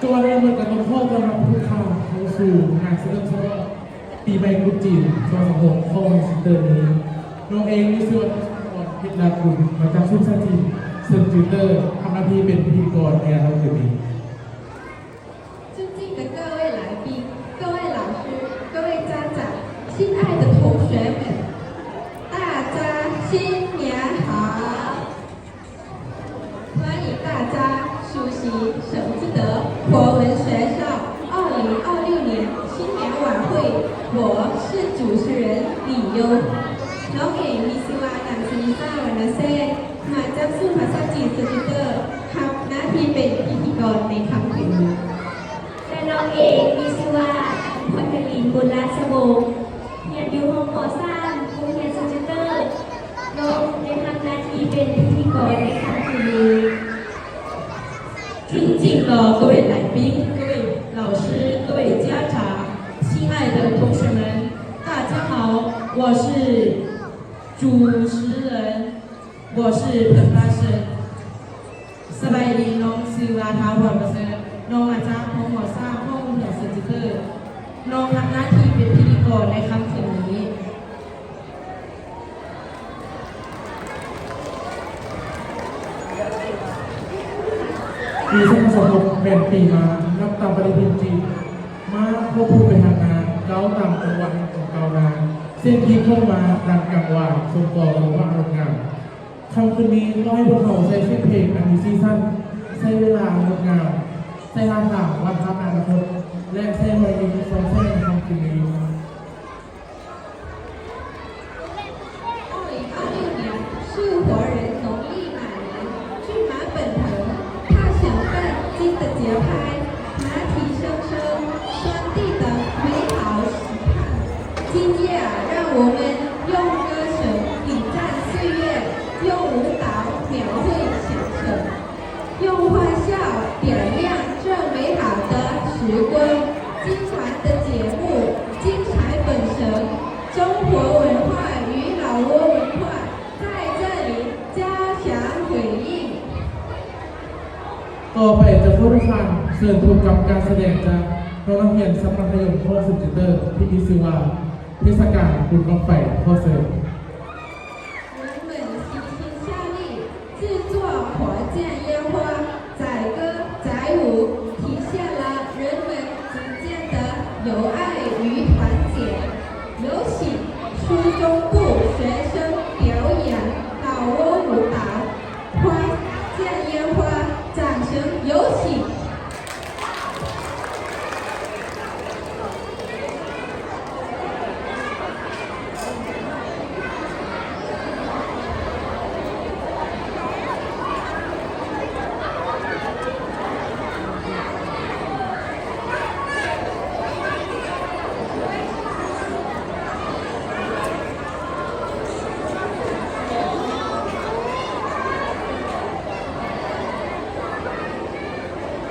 ກ່ອນອື່ນໝົດກໍຕ້ອງຂໍຕ້ອນຮັບທຸກທ່ານເຂົ້າສູ່ງານສະເຫຼີມສະຫຼອງປີໃໝ່ກຸດຈີນ ສອງພັນຊາວຫົກ ຂອງເຊັນເຕີນີ້. ນ້ອງເອງມີຊື່ວ່າ ເພັດລາກຸນ ມາຈາກຊຸມສາທິ ເຊີນຈິວເຕີ ທຳໜ້າທີ່ເປັນພິທີກອນໃນງານໃນຄືນນີ້. 尊敬的各位来宾、各位老师、各位家长，亲爱的同学们，大家新年好！欢迎大家出席沈志德国文学校二零二六年新年晚会。我是主持人李优。 ນ້ອງເອງມີຊື່ວ່າ ນາງ ຊະນິສາ ວັນນະແສງ ມາຈາກສູນພາສາຈີນເຊີນຈິວເຕີ ຮັບໜ້າທີ່ເປັນພິທີກອນໃນຄ່ຳຄືນນີ້. ແລະ ນ້ອງເອງມີຊື່ວ່າ ນາງ ພອນໄພລິນ ບຸນລາຊະວົງ ຮຽນຢູ່ຫ້ອງ ມ.ສາມ ໂຮງຮຽນເຊີນຈິວເຕີ ນ້ອງໄດ້ຮັບໜ້າທີ່ເປັນພິທີກອນໃນຄ່ຳຄືນນີ້. 尊敬的各位来宾、各位老师、各位家长、亲爱的同学们，大家好，我是主持人，我是彭大生。 ສະບາຍດີ ນ້ອງຊື່ວ່າ ທ້າວ ພອນປະເສີດ ນ້ອງມາຈາກຫ້ອງ ມ.ສາມ ຂອງໂຮງຮຽນເຊີນຈິວເຕີ ນ້ອງຮັບໜ້າທີ່ເປັນພິທີກອນໃນຄ່ຳຄືນນີ້. ປີສອງພັນຊາວຫົກ ແມ່ນປີໃໝ່ ນັບຕາມປະຕິທິນຈີນ ມາຄວບຄູ່ໄປທາງໜ້າ ກ້າວຕາມຈັງຫວະແຫ່ງຄວາມກ້າວໜ້າ ສຽງຄີງໂຄງມາດັງກັງວານ ສົ່ງຕໍ່ກັບຈັງຫວະງົດງາມ. ຄ່ຳຄືນນີ້ ຂໍໃຫ້ພວກເຮົາໃຊ້ສຽງເພງອັນມີສີສັນ, ໃຊ້ເວລາອັນງົດງາມ, ໃຊ້ທ່າທາງວາດພາບອະນາຄົດ ແລະ ໃຊ້ຮອຍຍິ້ມສ່ອງແສງໃນຄ່ຳຄືນນີ້. 二零二六年是华人农历马年，骏马奔腾，踏响奋进的节拍，马蹄声声，山地的美好期盼。今夜啊，让我们用歌声礼赞岁月，用舞蹈描绘祥和。 用欢笑点亮这美好的时光，今晚的节目精彩纷呈，中国文化与老挝文化在这里交相辉映。 ຕໍ່ໄປຈະຂໍທຸກທ່ານເຊີນພົບກັບການສະແດງຈາກນ້ອງນັກຮຽນຊັ້ນມັດທະຍົມຂອງເຊີນຈິວເຕີ ທີ່ມີຊື່ວ່າ ເທດສະການບຸນບັ້ງໄຟ. ຂໍເຊີນ. 人们齐心协力制作火箭烟花，载歌载舞，体现了人们逐渐的友爱与团结。有请初中部学生表演老挝舞蹈，火箭烟花，掌声有请。 ສ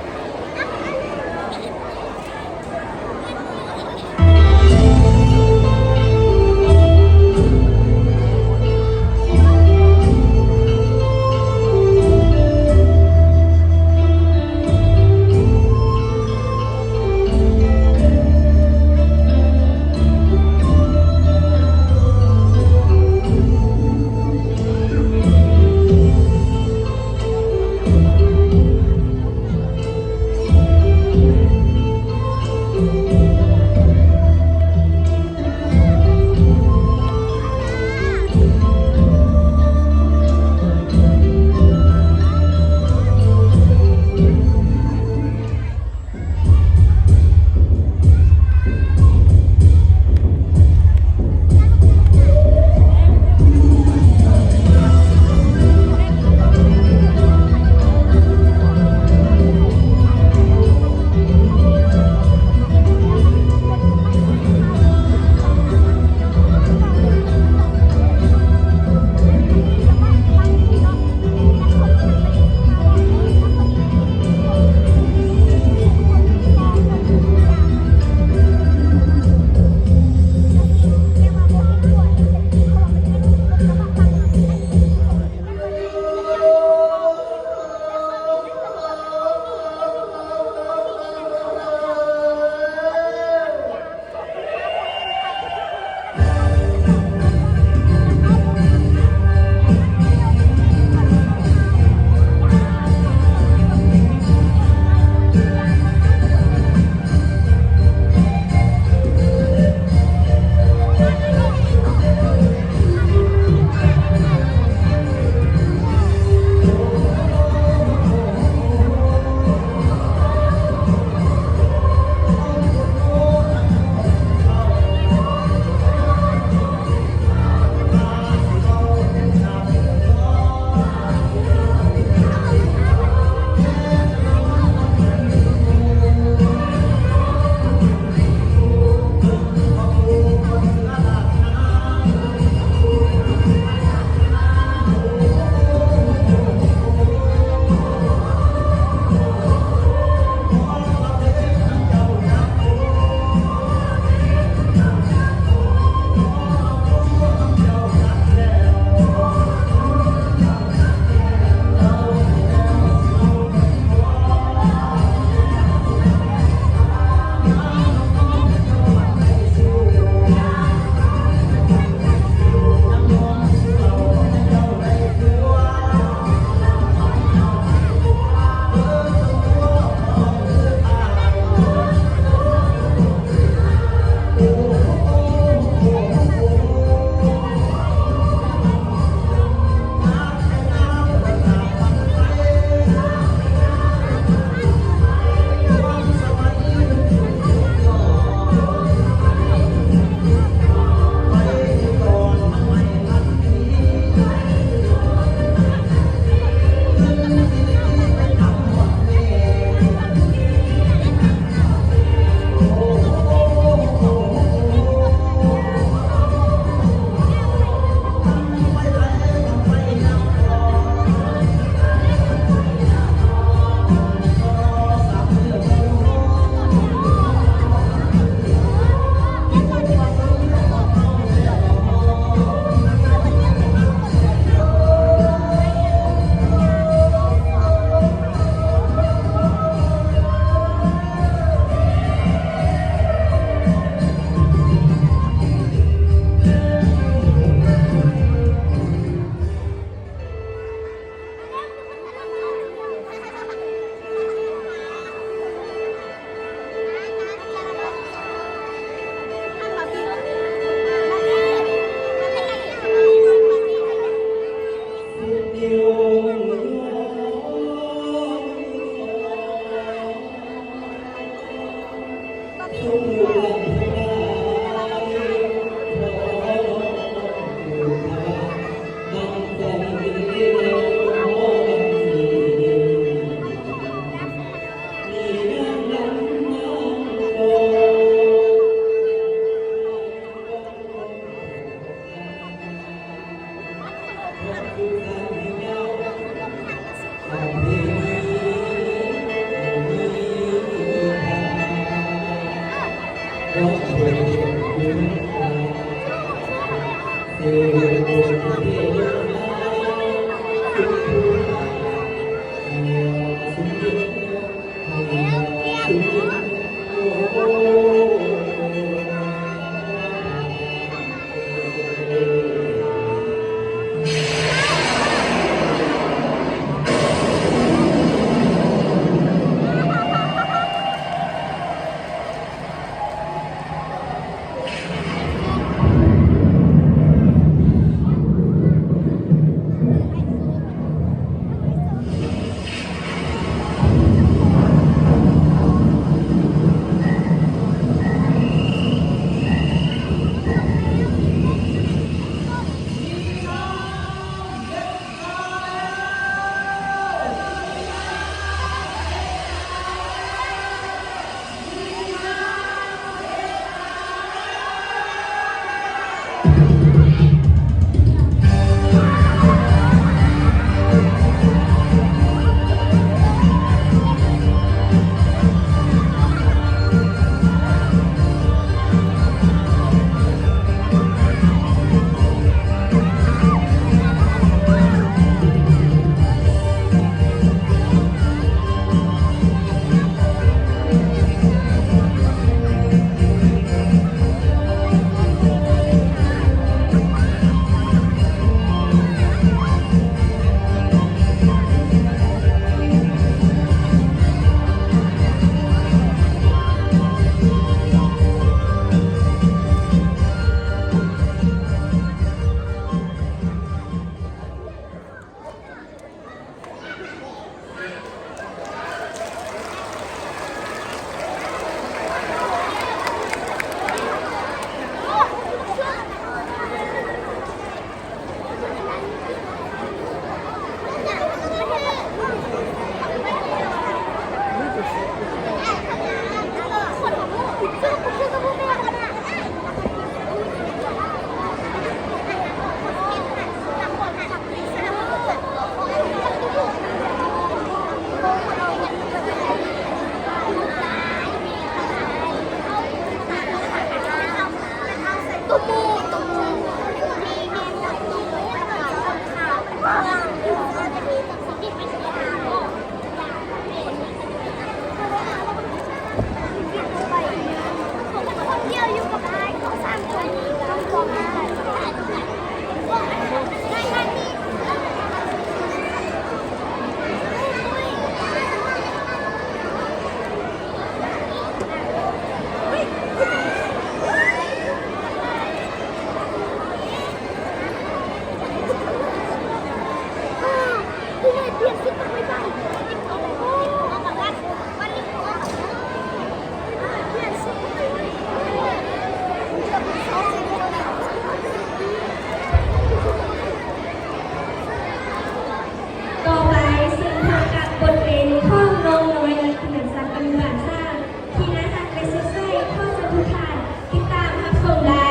ຕໍ່ໄປເຊີນພົບກັບບົດເລງຂອງນ້ອງນ້ອຍ ນັກຮຽນຊັ້ນອະນຸບານສາມ ທີ່ໜ້າຮັກ ແລະ ສົດໃສ ຂໍເຊີນທຸກທ່ານຕິດຕາມຮັບຊົມໄດ້.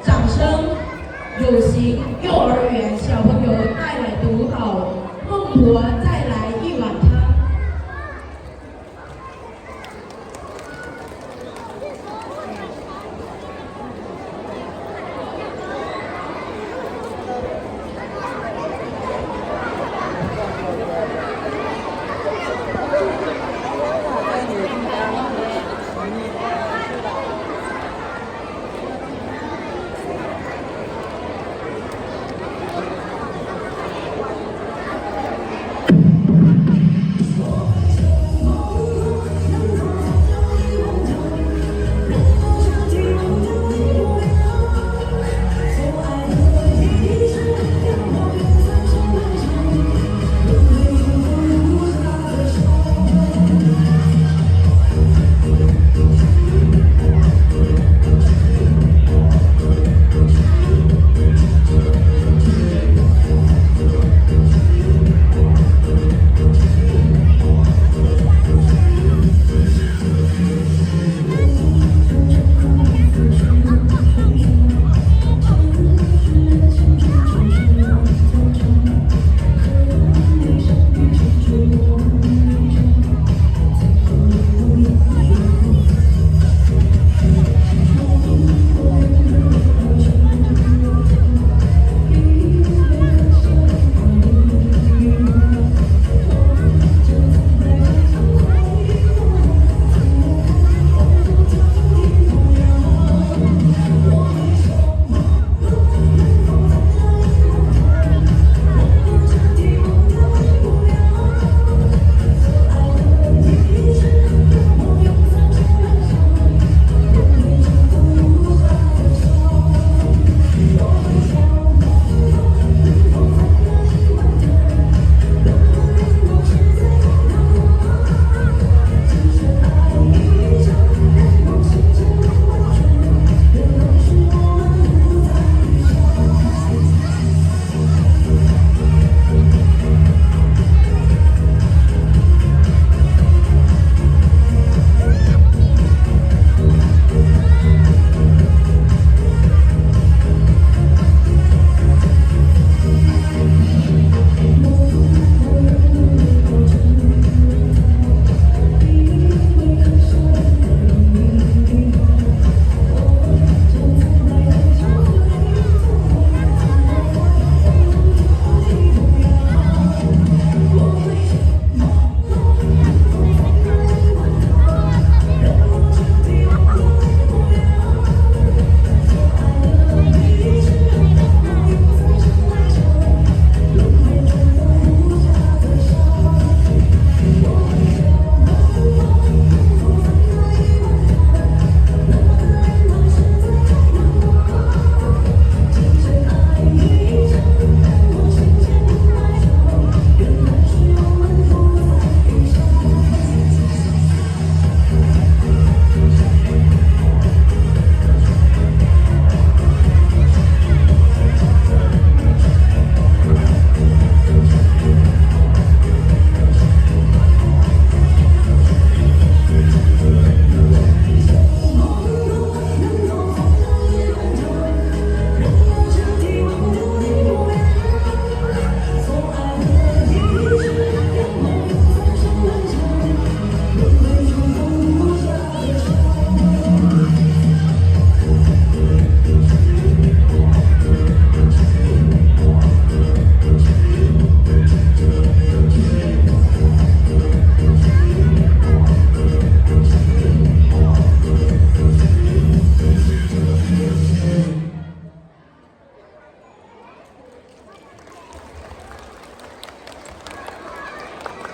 掌声，有请幼儿园小朋友带来的舞蹈《孟婆再来一碗汤》。 ຂໍ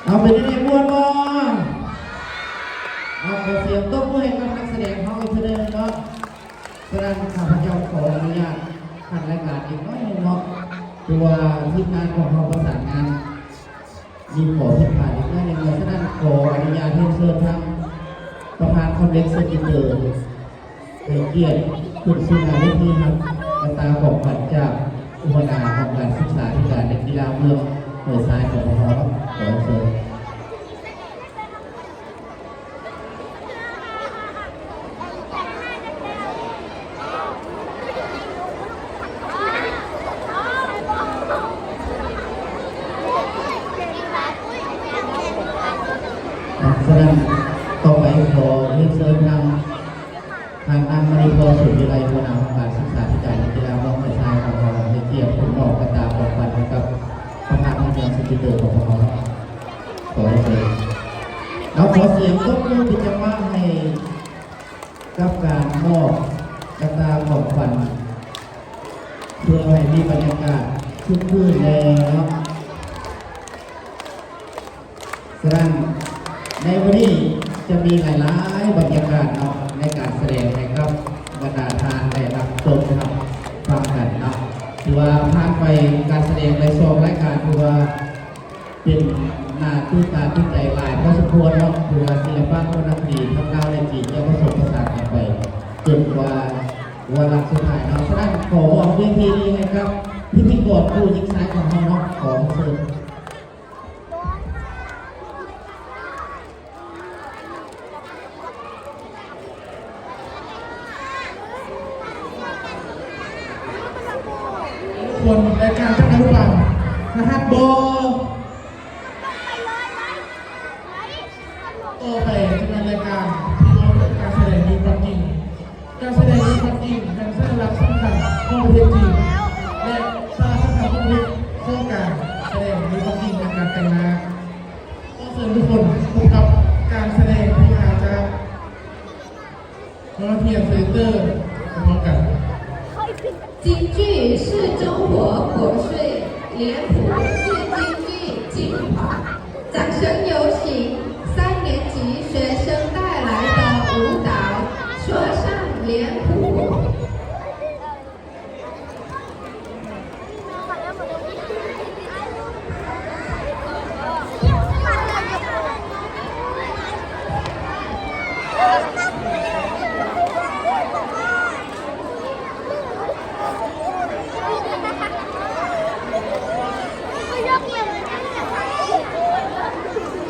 ເອົາ ເປັນຈັ່ງໃດ ມ່ວນບໍ່? ເອົາ ຂໍສຽງຕົບມືໃຫ້ກັບນັກສະແດງເຮົາອີກເທື່ອໜຶ່ງເນາະ. ສະນັ້ນ ຂ້າພະເຈົ້າຂໍອະນຸຍາດຂັ້ນລາຍການອີກໜ້ອຍໜຶ່ງເນາະ, ເພາະວ່າທີມງານຂອງເຮົາປະສານງານມີຂໍ້ຜິດພາດອີກໜ້ອຍໜຶ່ງ. ສະນັ້ນ ຂໍອະນຸຍາດຮຽນເຊີນທາງປະທານຄອມເລັກເຊີນເຕີ ໃຫ້ກຽດຂຶ້ນສູ່ໜ້າເວທີ ຮັບກະຕ່າຂອງຂວັນຈາກຫົວໜ້າຫ້ອງການສຶກສາທິການ ແລະ ກິລາເມືອງຫ້ວຍຊາຍຂອງພວກເຮົາເນາະ. ຂໍເຊີນ. ສະນັ້ນ ຕໍ່ໄປຂໍຮຽນເຊີນທາງ ທ່ານນາງມະນີພອນ ສຸນວິໄລ ຫົວໜ້າຫ້ອງການສຶກສາທິການ ແລະ ກິລາເມືອງຫ້ວຍຊາຍຂອງເຮົາ ໃຫ້ກຽດຂຶ້ນມອບກະຕ່າຂອງຂວັນໃຫ້ກັບປະທານເມືອງເຊີນເຕີຂອງພວກເຮົາ. ຂໍເຊີນ. ເຮົາຂໍສຽງຕົບມືເປັນຈັງຫວະໃຫ້ກັບການມອບກະຕ່າຂອງຂວັນ ເພື່ອໃຫ້ມີບັນຍາກາດຄຶກຄື້ນແດ່ເນາະ. ສະນັ້ນ ໃນມື້ນີ້ຈະມີຫຼາຍໆບັນຍາກາດເນາະ ໃນການສະແດງໃຫ້ກັບບັນດາທ່ານໄດ້ຮັບຊົມຮັບຟັງກັນເນາະ. ຖືວ່າຜ່ານໄປການສະແດງໄດ້ສອງລາຍການ ຖືວ່າເປັນໜ້າຕື່ນຕາຕື່ນໃຈຫຼາຍພໍສົມຄວນເນາະ. ຖືວ່າສິລະປະວັນນະຄະດີທັງລາວ ແລະ ຈີນ ຈະປະສົມປະສານກັນໄປຈົນກວ່າວາລະສຸດທ້າຍເນາະ. ສະນັ້ນ ຂໍມອບເວທີນີ້ໃຫ້ກັບພິທີກອນຄູ່ຍິງຊາຍຂອງເຮົາເນາະ. ຂໍເຊີນ. ຄົນລາຍການຈັກອະນຸບານ ລະຫັດບໍ່? ຕໍ່ໄປຈະແມ່ນລາຍການທີ່ເວົ້າເຖິງການສະແດງຢູ່ປັກກິ່ງ. ການສະແດງຢູ່ປັກກິ່ງແມ່ນສັນຍາລັກສຳຄັນຂອງປະເທດຈີນ ແລະ ສາລະສຳຄັນຂອງປະເທດຂອງການສະແດງຢູ່ປັກກິ່ງແມ່ນການແຕ່ງໜ້າ. ຂໍເຊີນທຸກຄົນພົບກັບການສະແດງທີ່ມາຈາກໂຮງຮຽນເຊີນເຕີ ພ້ອມກັນ. 京剧是中国国粹，脸谱是京剧精华。掌声有请三年级学生带来的舞蹈《说唱脸谱》。 ຍ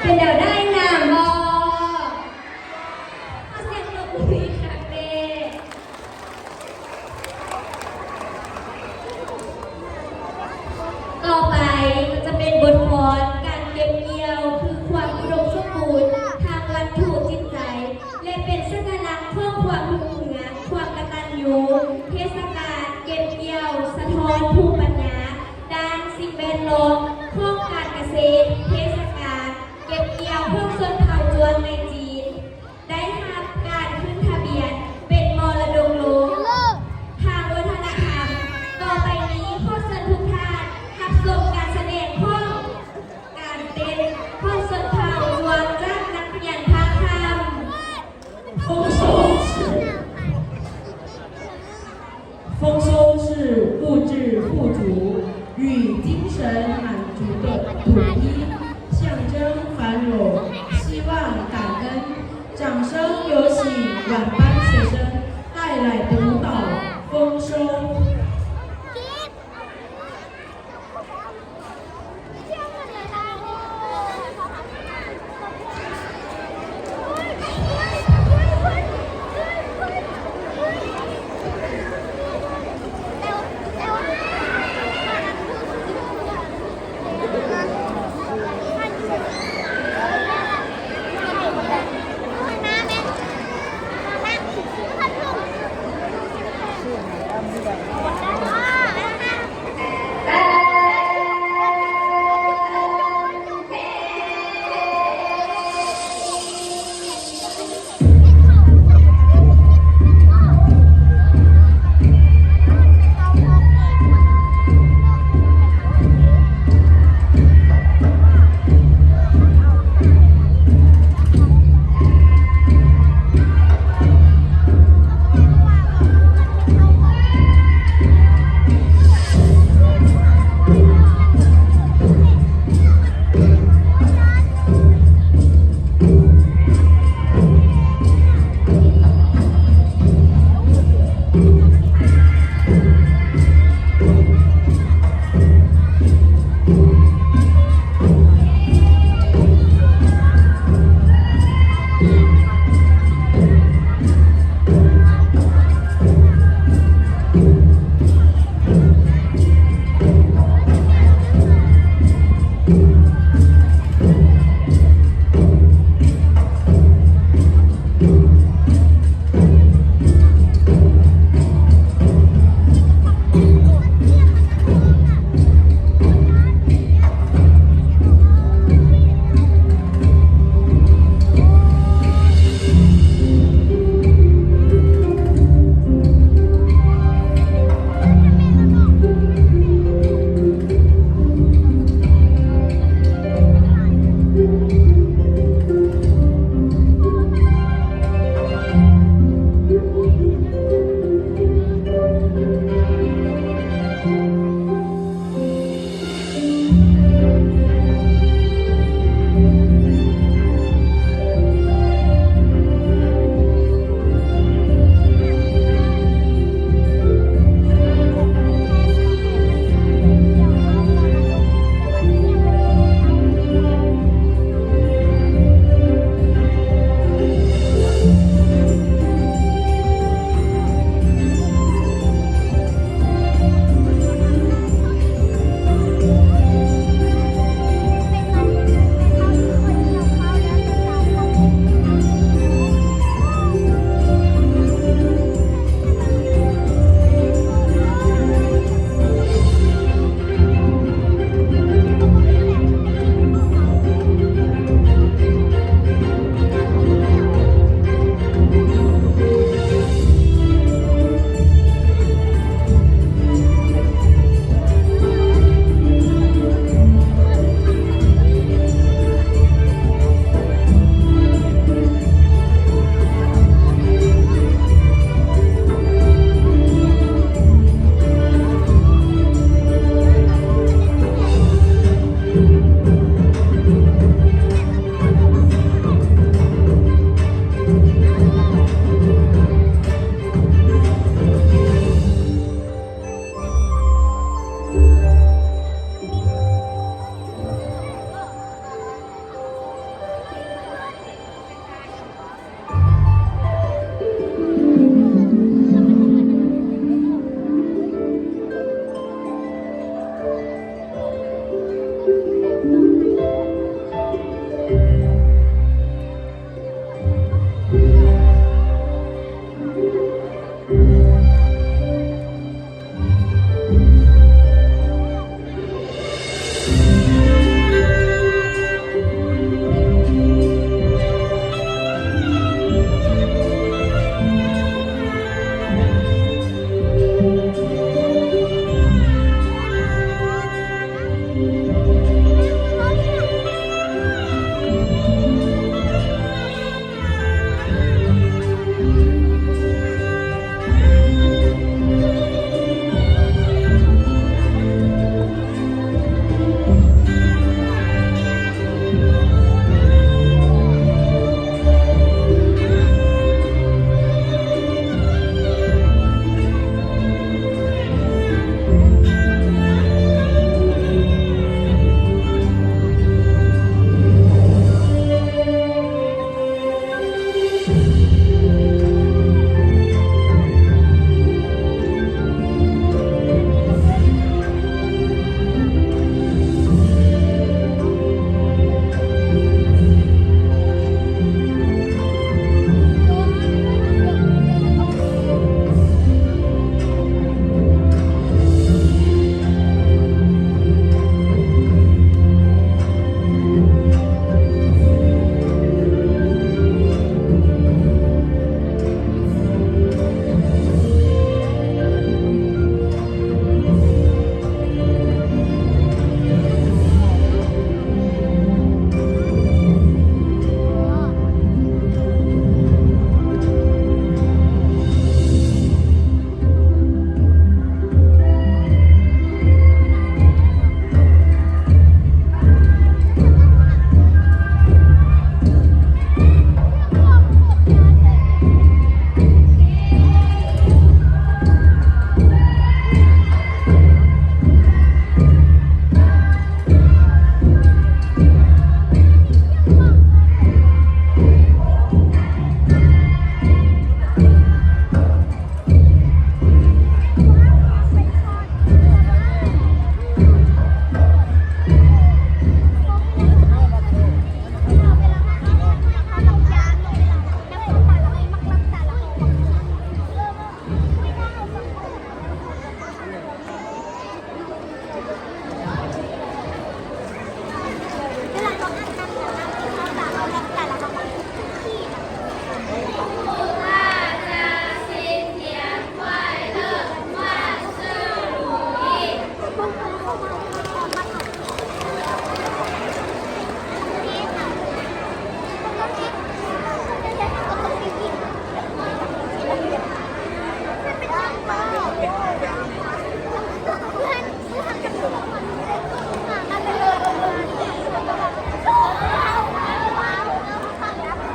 ເປັນແນວໃດ ງາມບໍ່? ຂໍສຽງຕົບມືອີກຄັ້ງແດ່. ຕໍ່ໄປກໍຈະເປັນບົດຟ້ອນ ການເກັບກ່ຽວຄືຄວາມອຸດົມສົມບູນທາງວັດຖຸຈິດໃຈ ແລະ ເປັນສັນຍາລັກຂອງຄວາມຮຸ່ງເຮືອງ, ຄວາມກະຕັນຍູ. ເທດສະການເກັບກ່ຽວສະທ້ອນພູມປັນຍາດ້ານສິ່ງແວດລ້ອມຂອງການກະເສດ, ເທດສະການເກັບກ່ຽວຂອງຊົນເຜົ່າຈວງໃນຈີນ ໄດ້ຮັບການຂຶ້ນທະບຽນເປັນມໍລະດົກໂລກທາງວັດທະນະທຳ. ຕໍ່ໄປນີ້ຂໍເຊີນທຸກທ່ານຮັບຊົມການສະແດງຂອງການເຕັ້ນຂອງຊົນເຜົ່າຈວງຈາກນັກຮຽນພາກຄ່ຳ. 丰收是，丰收是物质富足与精神满足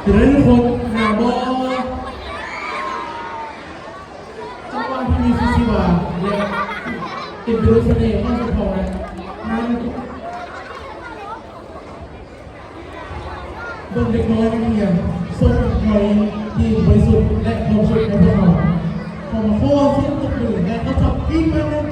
ເຈົ້າໜ້າທີ່ທຸກຄົນ ໜ້າບໍ່ ຈັງຫວະທີ່ມີຊີວິດຊີວາ ແລະ ເຕັມໄປດ້ວຍສະເໜ່ຂອງສະເພາະນັ້ນ ນັ້ນ ເບິ່ງເດັກນ້ອຍນັກຮຽນ ສົ່ງຮອຍທີ່ບໍລິສຸດ ແລະ ຄວາມສຸກໃຫ້ພວກເຮົາ. ຂໍ ຂໍສຽງຕົບມືໃຫ້ເຂົາອີກຄັ້ງໜຶ່ງ.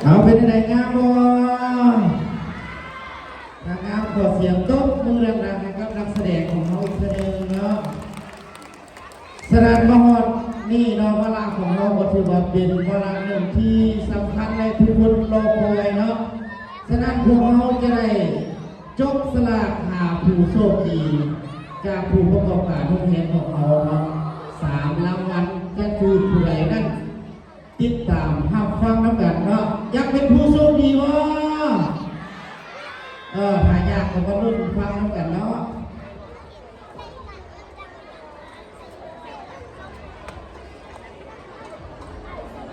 ເອົາ ເປັນຈັ່ງໃດ ງາມບໍ່? ຖ້າງາມ ຂໍສຽງຕົບມືດັງໆ ໃຫ້ກັບນັກສະແດງຂອງເຮົາອີກເທື່ອໜຶ່ງເນາະ. ສະນັ້ນ ມາຮອດນີ້ເນາະ ວາລະຂອງເຮົາກໍຖືວ່າເປັນວາລະໜຶ່ງທີ່ສຳຄັນ ແລະ ທຸກຄົນລໍຄອຍເນາະ. ສະນັ້ນ ພວກເຮົາຈະໄດ້ ຈັບສະຫຼາກຫາຜູ້ໂຊກດີຈາກຜູ້ປະກອບການໂຮງຮຽນຂອງເຮົາເນາະ ສາມລາງວັນ ຈະຖືກຜູ້ໃດນັ້ນ ຕິດຕາມຮັບຟັງນຳກັນເນາະ. ຢາກເປັນຜູ້ໂຊກດີບໍ່? ເອີ ຖ້າຢາກກໍມາລຸ້ນຟັງນຳກັນເນາະ.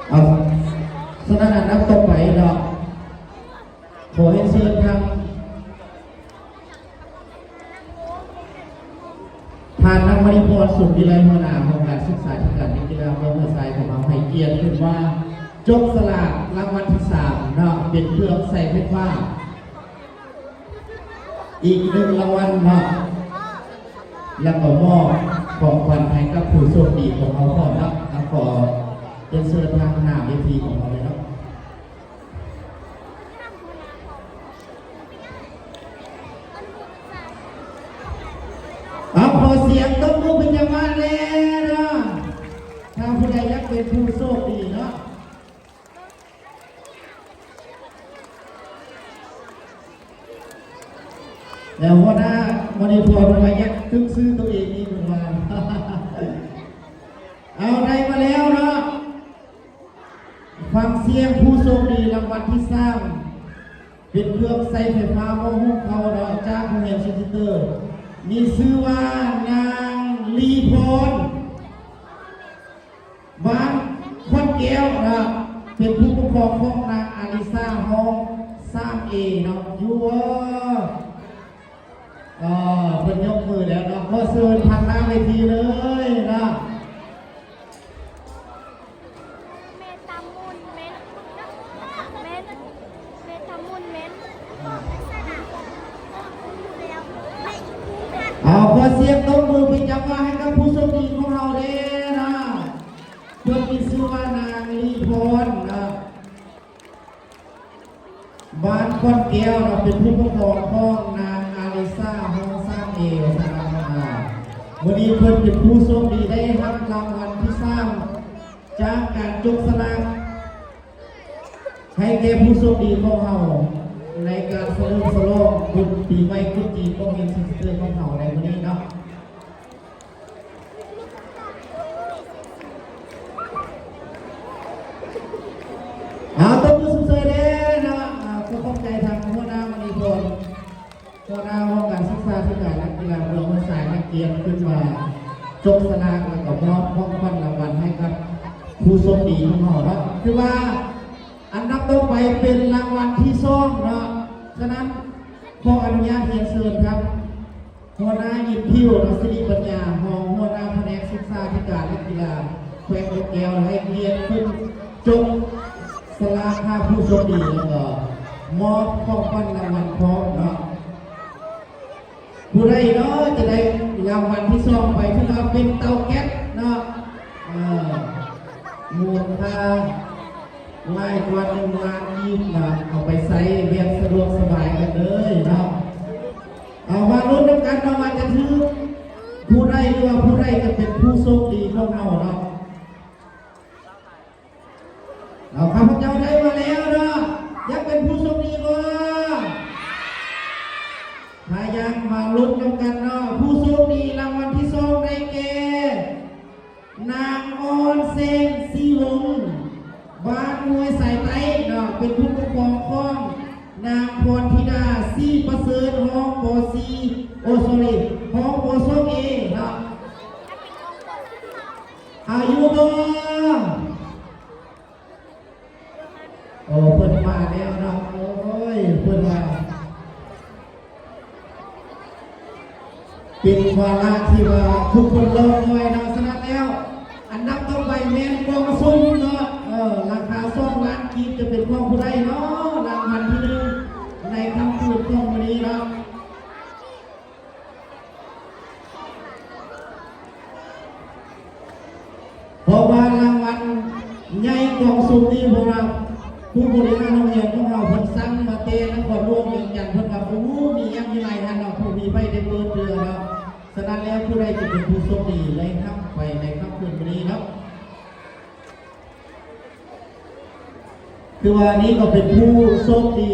ເອົາ ສະນັ້ນ ອັນດັບຕໍ່ໄປເນາະ ຂໍຮຽນເຊີນທາງ ທ່ານ ນາງ ມະນີພອນ ສຸກວິໄລ ຫົວໜ້າຫ້ອງການສຶກສາທິການ ແລະ ກິລາ ເມືອງຫ້ວຍຊາຍ ຂອງເຮົາ ໃຫ້ກຽດຂຶ້ນມາຈັບສະຫຼາກລາງວັນທີສາມເນາະ ເປັນເຄື່ອງໃຊ້ໄຟຟ້າ ອີກໜຶ່ງລາງວັນເນາະ ແລ້ວກໍມອບຂອງຂວັນໃຫ້ກັບຜູ້ໂຊກດີຂອງເຮົາພ້ອມເນາະ. ກໍຂໍຮຽນເຊີນທາງໜ້າເວທີຂອງເຮົາເລີຍເນາະ. ເອົາ ຂໍສຽງຕົບມືເປັນຈັງຫວະແດ່ເນາະ. ຜູ້ໃດຢາກເປັນຜູ້ໂຊກດີເນາະ? ແລ້ວຫົວໜ້າມະນີພອນວ່າຢາກຕຶກຊື່ໂຕເອງອີກເພິ່ນວ່າ ເອົາ ໄດ້ມາແລ້ວເນາະ. ຟັງສຽງຜູ້ໂຊກດີລາງວັນທີສາມ ເປັນເຄື່ອງໃຊ້ໄຟຟ້າໝໍ້ຫຸງເຂົ້າເນາະ ຈາກໂຮງຮຽນເຊັນເຕີ ມີຊື່ວ່ານາງລີພອນ ບ້ານຂອນແກ້ວເນາະ ເປັນຜູ້ປົກຄອງຂອງນາງອາລິຊາ ຫ້ອງ ສາມເອ ເນາະ ຢູ່ ເອີ ເພິ່ນຍົກມືແລ້ວເນາະ ຂໍເຊີນທາງໜ້າເວທີເລີຍເນາະ. ແມ່ຕາມຸນແມ່ນ ແມ່ນ ແມ່ຕາມຸນແມ່ນ ເອົາ ຂໍສຽງຕົບມືເປັນຈັງຫວະໃຫ້ກັບຜູ້ໂຊກດີຂອງເຮົາແດ່ເນາະ. ເພິ່ນມີຊື່ວ່ານາງລີພອນເນາະ ບ້ານຂອນແກ້ວເນາະ ເປັນຜູ້ປົກຄອງຂອງນາງອາລິຊາ ຫ້ອງ ສາມເອ ວ່າຊັ້ນເນາະ. ມື້ນີ້ເພິ່ນເປັນຜູ້ໂຊກດີໄດ້ຮັບລາງວັນທີສາມ ຈາກການຈົກສະຫຼາກ ໃຫ້ແກ່ຜູ້ໂຊກດີຂອງເຮົາ ໃນການສະເຫຼີມສະຫຼອງບຸນປີໃໝ່ກຸດຈີນຂອງເມືອງເຊັນເຕີຂອງເຮົາໃນມື້ນີ້ເນາະ. ເອົາ ຕົບມືຊົມເຊີຍແດ່ເນາະ. ເອົາ ຂໍຂອບໃຈທາງຫົວໜ້າມະນີພອນ ຫົວໜ້າຫ້ອງການສຶກສາທິການ ແລະ ກິລາເມືອງຫ້ວຍຊາຍ ໃຫ້ກຽດຂຶ້ນມາຈົກສະຫຼາກ ແລ້ວກໍມອບຂອງຂວັນລາງວັນໃຫ້ກັບຜູ້ໂຊກດີຂອງເຮົາເນາະ. ຄືວ່າອັນດັບຕໍ່ໄປເປັນລາງວັນທີສອງເນາະ. ສະນັ້ນ ຂໍອະນຸຍາດຮຽນເຊີນທາງ ຫົວໜ້າອິນພິວ ເນາະ ສິລິປັນຍາ ຮອງຫົວໜ້າພະແນກສຶກສາທິການ ແລະ ກິລາແຂວງບໍ່ແກ້ວ ໃຫ້ກຽດຂຶ້ນຈົກສະຫຼາກຫາຜູ້ໂຊກດີ ແລ້ວກໍມອບຂອງຂວັນລາງວັນພ້ອມເນາະ. ຜູ້ໃດເນາະຈະໄດ້ລາງວັນທີສອງໄປ ຖືວ່າເປັນເຕົາແກັສເນາະ ເອີ ມູນຄ່າຫຼາຍກວ່າໜຶ່ງລ້ານກີບເນາະ ເອົາໄປໃຊ້ແບບສະດວກສະບາຍກັນເລີຍເນາະ. ເອົາ ມາລຸ້ນນຳກັນເນາະ ວ່າຈະຖືກຜູ້ໃດ ຫຼືວ່າຜູ້ໃດຈະເປັນຜູ້ໂຊກດີຂອງເຮົາເນາະ. ເອົາ ຂ້າພະເຈົ້າໄດ້ມາແລ້ວເນາະ ຢາກເປັນຜູ້ໂຊກດີບໍ່? ຖ້າຢາກມາລຸ້ນນຳກັນເນາະ ຜູ້ໂຊກດີລາງວັນທີສອງໄດ້ແກ່ ນາງອອນແສງ ສີວົງ ບ້ານຫ້ວຍຊາຍໃຕ້ເນາະ ເປັນຜູ້ປົກຄອງຂອງນາງພອນທິດາ ສີປະເສີດ ຮອງ ປໍສີ່ ໂອ ໂຊຣີ ຮອງ ປໍສອງເອ ເນາະ. ອາຍຸບໍ່? ໂອ້ ເພິ່ນມາແລ້ວເນາະ. ໂອ້ຍ ເພິ່ນວ່າ ເປັນວາລະທີ່ວ່າທຸກຄົນລໍຄອຍເນາະ. ສະນັ້ນແລ້ວ ອັນດັບຕໍ່ໄປແມ່ນກອງສຸ່ມເນາະ ເອີ ລາຄາສອງລ້ານກີບ ຈະເປັນຂອງຜູ້ໃດເນາະ ລາງວັນທີໜຶ່ງ ໃນຄ່ຳຄືນຂອງມື້ນີ້ເນາະ. ເພາະວ່າລາງວັນໃຫຍ່ກອງສຸ່ມນີ້ ເພາະວ່າຜູ້ບໍລິຫານໂຮງຮຽນຂອງເຮົາເພິ່ນສັ່ງມາແຕ່ນະຄອນຫຼວງວຽງຈັນ ເພິ່ນວ່າ ໂອ້ ມີຫຍັງຢູ່ໃນຫັ້ນເນາະ ບໍ່ມີໃຜໄດ້ເປີດເທື່ອເນາະ. ສະນັ້ນແລ້ວ ຜູ້ໃດຈະເປັນຜູ້ໂຊກດີໄດ້ຮັບໄປໃນຄ່ຳຄືນມື້ນີ້ເນາະ. ຄືວ່ານີ້ກໍເປັນຜູ້ໂຊກດີ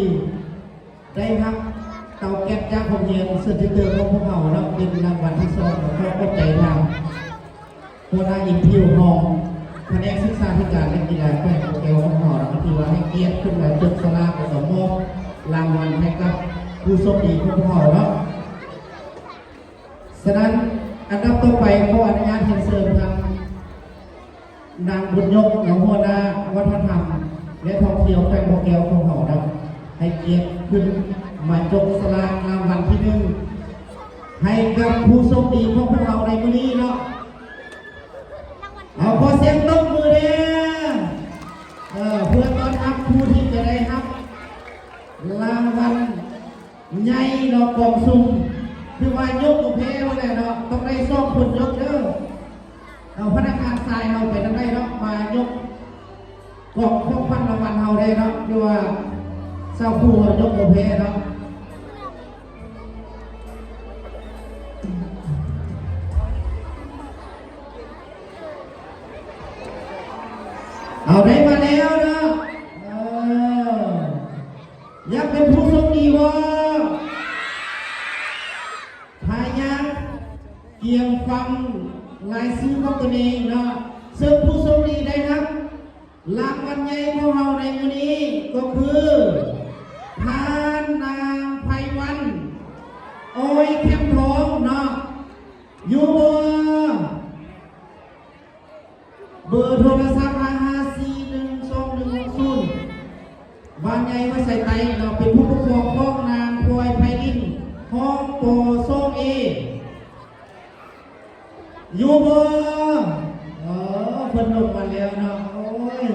ໄດ້ຮັບເຕົາແກັສຈາກໂຮງຮຽນເຊັນເຕີຂອງພວກເຮົາເນາະ ເປັນລາງວັນທີສອງ. ຂໍຂອບໃຈທາງຫົວໜ້າອິນພິວ ຮອງພະແນກສຶກສາທິການ ແລະ ກິລາແຂວງບໍ່ແກ້ວຂອງເຮົາເນາະ ທີ່ວ່າໃຫ້ກຽດຂຶ້ນມາຈົກສະຫຼາກ ແລ້ວກໍມອບລາງວັນໃຫ້ກັບຜູ້ໂຊກດີຂອງພວກເຮົາເນາະ. ສະນັ້ນ ອັນດັບຕໍ່ໄປ ຂໍອະນຸຍາດຮຽນເຊີນທາງ ນາງບຸນຍົກ ນາງຫົວໜ້າວັດທະນະທຳ ແລະ ທ່ອງທ່ຽວແຂວງບໍ່ແກ້ວຂອງເຮົານະ ໃຫ້ກຽດຂຶ້ນມາຈົກສະຫຼາກລາງວັນທີໜຶ່ງ ໃຫ້ກັບຜູ້ໂຊກດີຂອງພວກເຮົາໃນມື້ນີ້ເນາະ. ເອົາ ຂໍສຽງຕົບມືແດ່ ເອີ ເພື່ອຕ້ອນຮັບຜູ້ທີ່ຈະໄດ້ຮັບລາງວັນ ໃຫຍ່ເນາະ ກອງສຸ່ມ ຄືວ່າຍົກບໍ່ແພ້ວ່າແຫຼະເນາະ ຕ້ອງໄດ້ສອງຄົນຍົກເດີ. ເອົາ ພະນັກງານຊາຍເຮົາໄປທາງໃດເນາະ ມາຍົກກອງຂອງຂວັນລາງວັນເຮົາໄດ້ເນາະ ຄືວ່າຊາວຄູ່ເຮົາຍົກບໍ່ແພ້ເນາະ. ເ ເອົາ ໄດ້ມາແລ້ວເນາະ ເອີ ຢາກເປັນຜູ້ໂຊກດີບໍ່? ພະຍາຍາມກຽມຟັງລາຍຊື່ຂອງຕົນເອງເນາະ ເຊິ່ງຜູ້ໂຊກດີໄດ້ຮັບລາງວັນໃຫຍ່ຂອງເຮົາໃນມື້ນີ້ກໍຄື ທ່ານນາງໄພວັນ ອ້ອຍແຄມທອງເນາະ ຢູ່ບໍ່? ເບີໂທລະສັບ ຫ້າຫ້າສີ່ໜຶ່ງສອງໜຶ່ງຫົກສູນ ບ້ານໃຫຍ່ວັດໄຊໃຕ້ເນາະ ເປັນຜູ້ປົກຄອງຂອງນາງພອຍໄພລິນ ຫ້ອງ ປ ສອງເອ ຢູ່ບໍ່? ເອີ ເພິ່ນລົງມາແລ້ວເນາະ ໂອ້ຍ.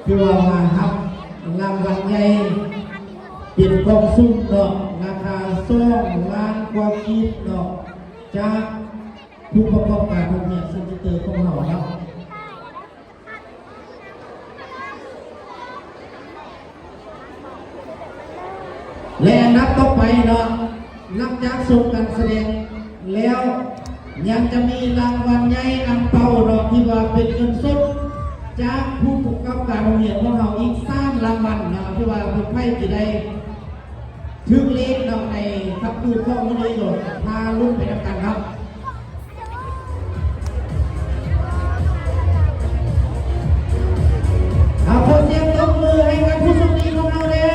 ຄືວ່າມາຮັບລາງວັນໃຫຍ່ ເປັນກອງສຸ່ມເນາະ ລາຄາສອງລ້ານກວ່າກີບເນາະ ຈາກຜູ້ປະກອບການໂຮງຮຽນຊັນເຊັນເຕີຂອງເຮົາເນາະ. ແລະ ອັນດັບຕໍ່ໄປເນາະ ຫຼັງຈາກຊົມການສະແດງແລ້ວ ຍັງຈະມີລາງວັນໃຫຍ່ ອັງເປົາເນາະ ທີ່ວ່າເປັນເງິນສົດຈາກຜູ້ປະກອບການໂຮງຮຽນຂອງເຮົາອີກສາມລາງວັນເນາະ ທີ່ວ່າເພິ່ນໃຜຈະໄດ້ຖືກເລກເນາະ ໃນຄ່ຳຄືນຂອງມື້ນີ້ເນາະ ຖ້າລຸ້ນໄປນຳກັນເນາະ. ເອົາ ຂໍສຽງຕົບມືໃຫ້ກັບຜູ້ໂຊກດີຂອງເຮົາແດ່.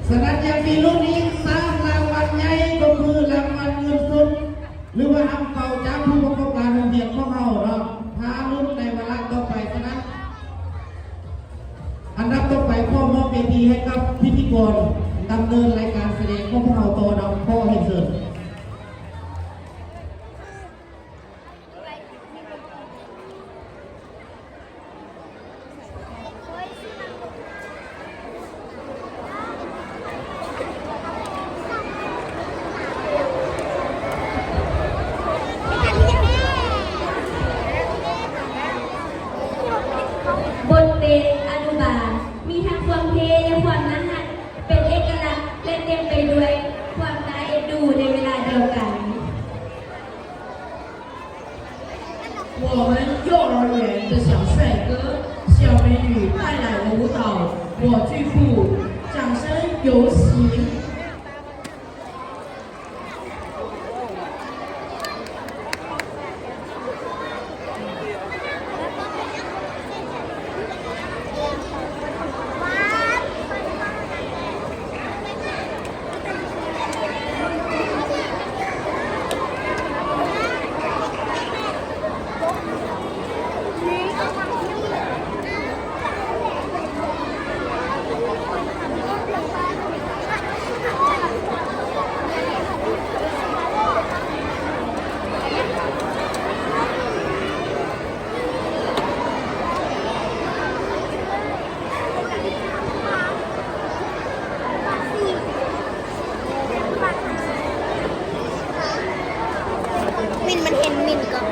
ສະນັ້ນ ຍັງມີລຸ້ນອີກສາມລາງວັນໃຫຍ່ ກໍຄືລາງວັນເງິນສົດ ຫຼືວ່າອັງເປົາຈາກຜູ້ປະກອບການໂຮງຮຽນຂອງເຮົາເນາະ ຖ້າລຸ້ນໃນວາລະຕໍ່ໄປ. ສະນັ້ນ ອັນດັບຕໍ່ໄປ ຂໍມອບເວທີໃຫ້ກັບພິທີກອນດຳເນີນລາຍການສະແດງຂອງພວກເຮົາຕໍ່ເນາະ ຂໍຮຽນເຊີນ. ບົດເປັນອະນຸບານ ມີທັງຄວາມເທ່ ແລະ ຄວາມໜ້າຮັກ ເປັນເອກະລັກ ແລະ ເຕັມໄປດ້ວຍຄວາມໜ້າເອັນດູໃນເວລາດຽວກັນ. 我们幼儿园的小帅哥、小美女带来的舞蹈，我拒不，掌声有请。 ມິນ ມັນເຫັນມິນກ່ອນ.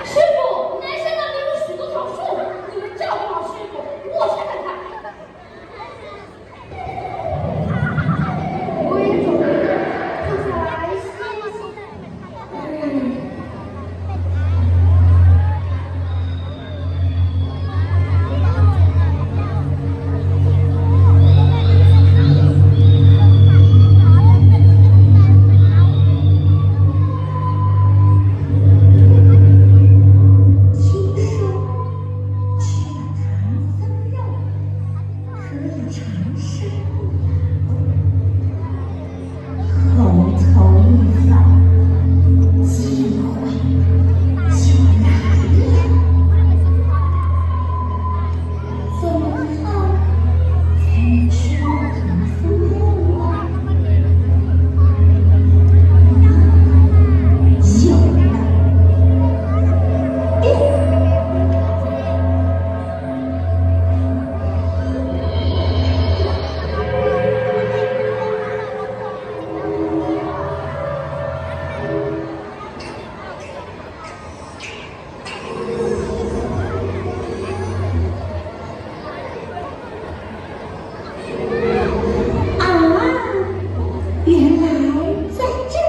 师傅，南山那里有许多桃树，你们照顾好师傅，我去看看。啊，原来在这儿。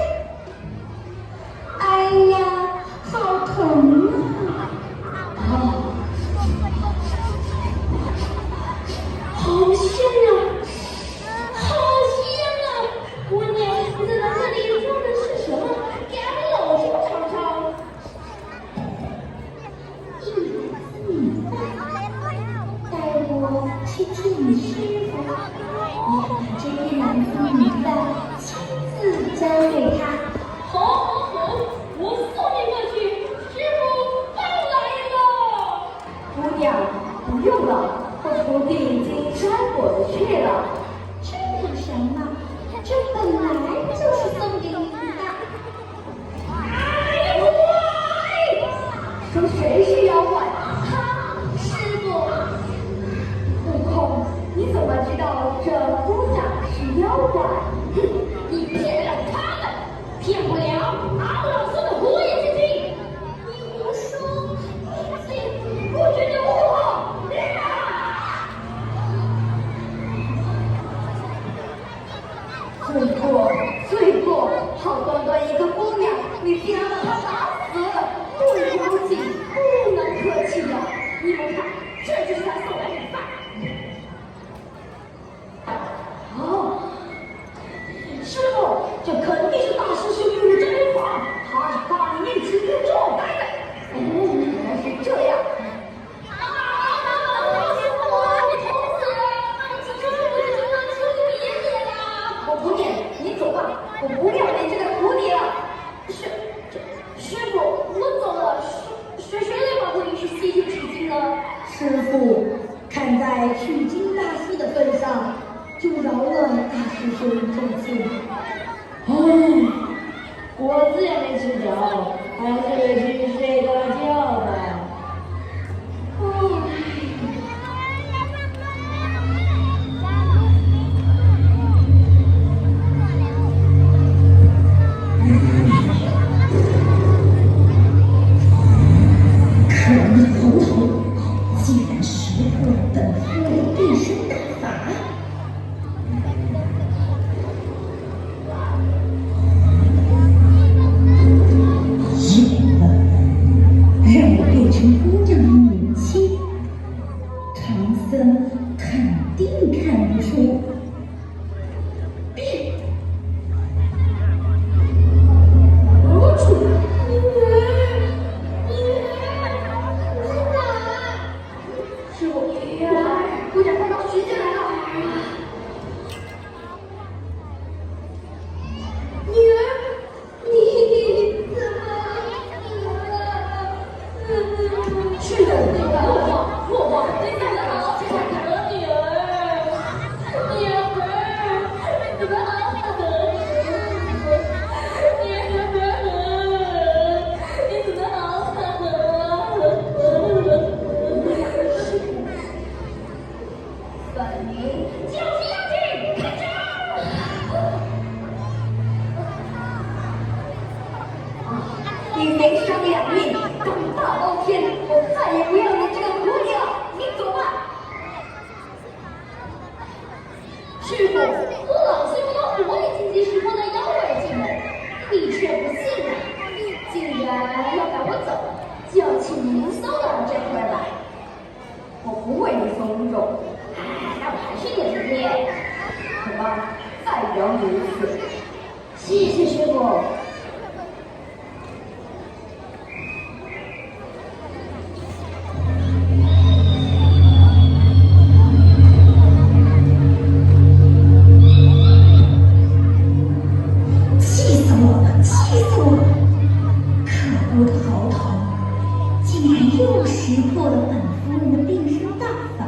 哎呀，好疼啊！啊，好香啊，好香啊！姑娘，你在这里做的是什么？给俺们老师尝尝。 带我去见师傅，我要把这一篮子米饭亲自交给他。好，好，好，我送你过去，师傅快来了。姑娘，不用了，我徒弟已经摘果子去了。这有什么？这本来就是送给您的。 说谁是妖怪？哈，师傅！悟空，你怎么知道这姑娘是妖怪？哼，你骗了他们，骗不了敖老师的狐狸精！你胡说！你不觉得我……啊！ 罪过，罪过！好端端一个姑娘，你竟然把她打死了！不能客气，不能客气呀！你们看，这就是她送来的饭。哦，师傅，这肯定是大师兄用的真法，他是大力士，就这么来的。哦，原来是这样。 我不念，你走吧，我不要你这个徒弟了。师，师傅，我走了，谁，谁来保护你去西天取经呢？师傅，看在取经大师的份上，就饶了大师兄这次。 唉，果子也没吃着，还是回去睡个觉吧。唉。 有了，你没商量，你敢大包天，我再也不要你这个徒弟了，你走吧。师傅，我老师说我已经结识破了妖怪技能，你却不信啊！既然要赶我走，就要请您收了这块吧。 我不会收这种。哎，那我还是你的徒弟。好吧，再聊你一次。谢谢师傅。气死我了！气死我了！可恶的猴头，竟然又识破了本 夫人的变身大法。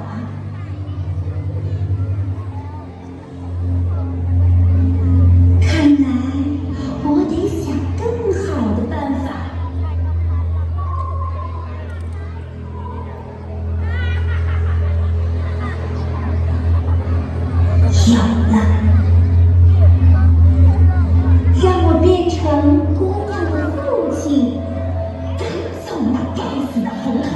看来我得想更好的办法。要不然，让我变成姑娘的父亲，赶走那该死的猴头。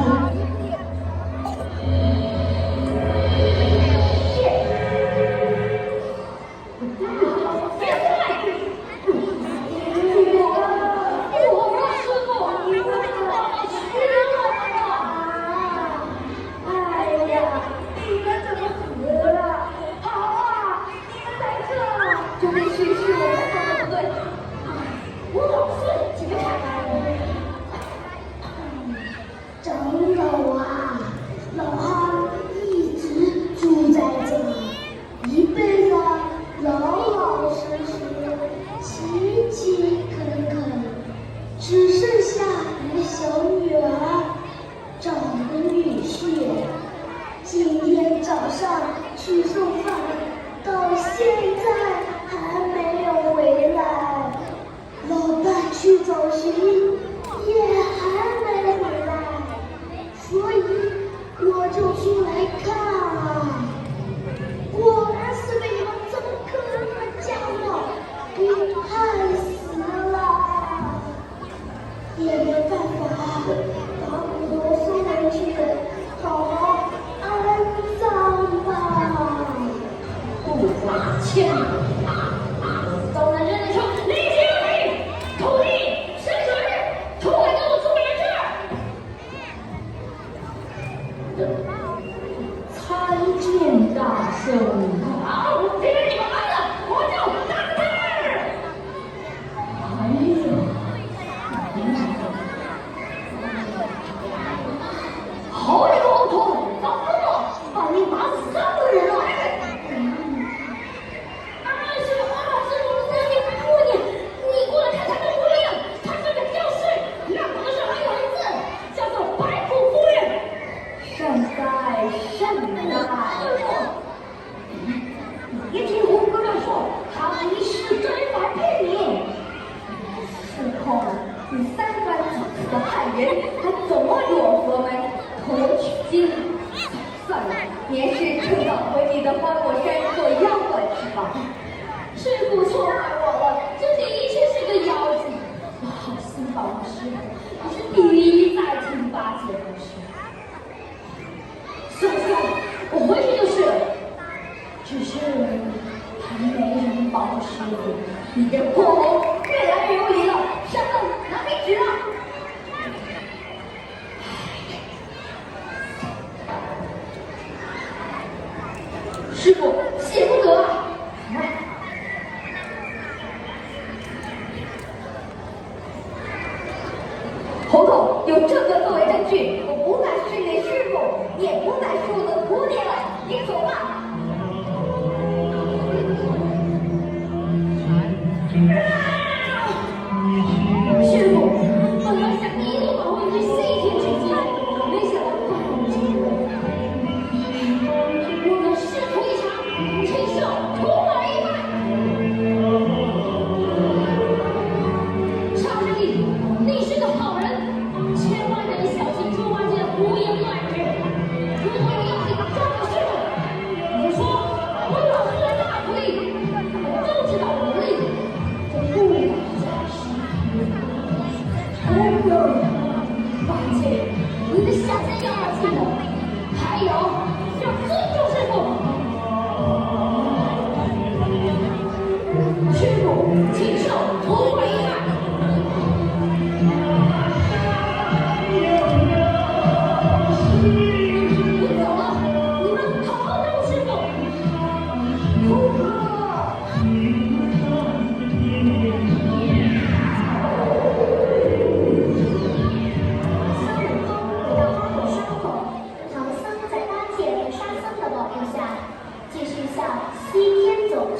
长老啊，老二一直住在这，一辈子老老实实，勤勤恳恳，只剩下一个小女儿，找个女婿。今天早上去送饭，到现在还没有回来。 老爸去找寻也还没回来，所以我就出来看啊。果然是被你们这个可恶的家伙给害死了。也没办法，把骨头收回去， 好好安葬吧。不花千元，找男人的时候，你只有你，徒弟，谁说是？出来跟我出来这儿！参见大圣。好，我听你们来了，我就打他们。 哎呀，好一个猴头，发疯了，把你打死三个人了。哎，是啊，是我们家里还不呢，你过来看他们不一样，他是个教室，那可是还有一次，叫做白骨夫人。善哉善哉。 你一听胡歌乱说，他一世真法骗你。事后，你三番几次的喊冤，还怎么与我佛门同归于尽？算了，你还是趁早回你的花果山做妖怪去吧。师父错怪我了，这的确是个妖精。我好心保护师父，可是一再听八戒不是。 算了算了，我回去就是了。只是还没人保护师父，你这破猴越来越无礼了，山洞拿笔直了。师父，写不得啊！ 猴头，有这个作为证据，我不再是你的师父，也不再是我的徒弟了，你走吧。师父，本来想一路保护你这西天取经，没想到半路经过。我们师徒一场，请受徒儿一拜。 沙弥，你是个好人，千万得小心猪八戒的胡言乱语。如果你要你的小菜要好吃吗？还有，要尊重师傅。师傅，请受徒儿一拜。不走了，你们好好照顾师傅。徒儿。 唐僧在八戒和沙僧的保佑下，继续向西天走去。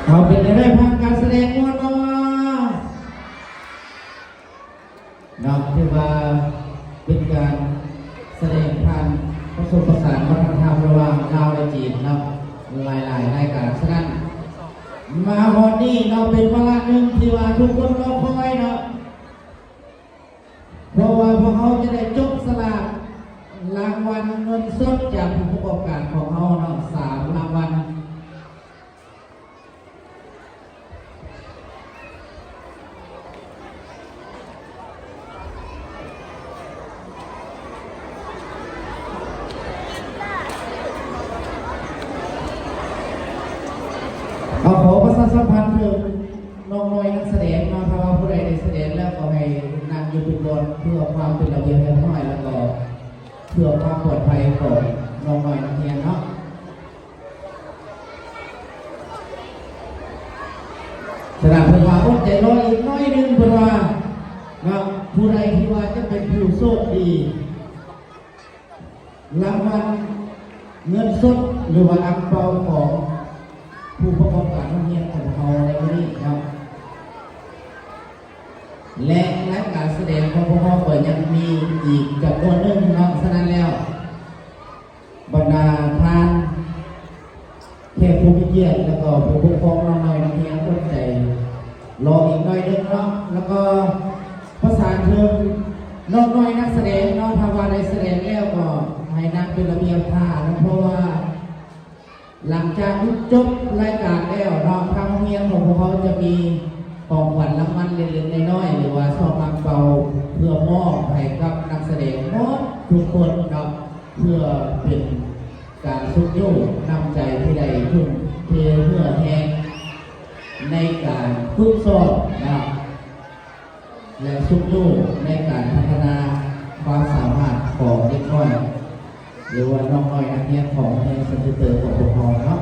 ເອົາ ເປັນແນວໃດ ຜ່ານການສະແດງມ່ວນບໍ່? ເນາະ ຖືວ່າເປັນການສະແດງຜ່ານປະສົມປະສານວັດທະນະທຳລະຫວ່າງລາວ ແລະ ຈີນເນາະ ຫຼາຍໆລາຍການ. ສະນັ້ນ ມາຮອດນີ້ເນາະ ເປັນວາລະໜຶ່ງທີ່ວ່າທຸກຄົນລໍຄອຍເນາະ ເພາະວ່າພວກເຮົາຈະໄດ້ຈົບສະຫຼາກລາງວັນເງິນສົດຈາກຜູ້ປະກອບການຂອງເຮົາເນາະ ສາມລາງວັນ. ເອົາ ຂໍປະຊາສຳພັນເຖິງນ້ອງນ້ອຍນັກສະແດງເນາະ ຖ້າວ່າຜູ້ໃດໄດ້ສະແດງແລ້ວ ກໍໃຫ້ນັ່ງຢູ່ເປັນບ່ອນ ເພື່ອຄວາມເປັນລະບຽບຮຽບຮ້ອຍ ແລ້ວກໍເພື່ອຄວາມປອດໄພຂອງນ້ອງນ້ອຍນັກຮຽນເນາະ. ສະນັ້ນເພິ່ນວ່າອົດໃຈລໍອີກໜ້ອຍໜຶ່ງ ເພິ່ນວ່າເນາະ ຜູ້ໃດທີ່ວ່າຈະເປັນຜູ້ໂຊກດີ ລາງວັນເງິນສົດ ຫຼືວ່າອັງເປົາຂອງຜູ້ປະກອບການໂຮງຮຽນຂອງເຮົາໃນມື້ນີ້ເນາະ ແລະ ລາຍການສະແດງຂອງພວກເຮົາກໍຍັງມີອີກຈຳນວນໜຶ່ງເນາະ. ສະນັ້ນແລ້ວ ບັນດາທ່ານແຂກຜູ້ມີກຽດ ແລ້ວກໍຜູ້ປົກຄອງນ້ອງນ້ອຍນັກຮຽນ ອົດໃຈລໍອີກໜ້ອຍໜຶ່ງເນາະ ແລ້ວກໍປະສານເຖິງນ້ອງນ້ອຍນັກສະແດງເນາະ ຖ້າວ່າໄດ້ສະແດງແລ້ວກໍໃຫ້ນັ່ງເປັນລະບຽບທ່າເນາະ ເພາະວ່າຫຼັງຈາກຈົບລາຍການແລ້ວເນາະ ທາງໂຮງຮຽນຂອງພວກເຮົາຈະມີຂອງຂວັນລາງວັນເລັກໆນ້ອຍໆ ຫຼືວ່າຊອງອັງເປົາ ເພື່ອມອບໃຫ້ກັບນັກສະແດງໝົດທຸກຄົນເນາະ ເພື່ອເປັນ ການຊຸກຍູ້ນ້ຳໃຈທີ່ໄດ້ທຸ່ມເທເຫື່ອແຮງໃນການຝຶກຊ້ອມນະ ແລະ ຊຸກຍູ້ໃນການພັດທະນາຄວາມສາມາດຂອງເດັກນ້ອຍ ຫຼືວ່ານ້ອງນ້ອຍນັກຮຽນຂອງໂຮງຮຽນເຊັນເຕີຂອງພວກເຮົາເນາະ.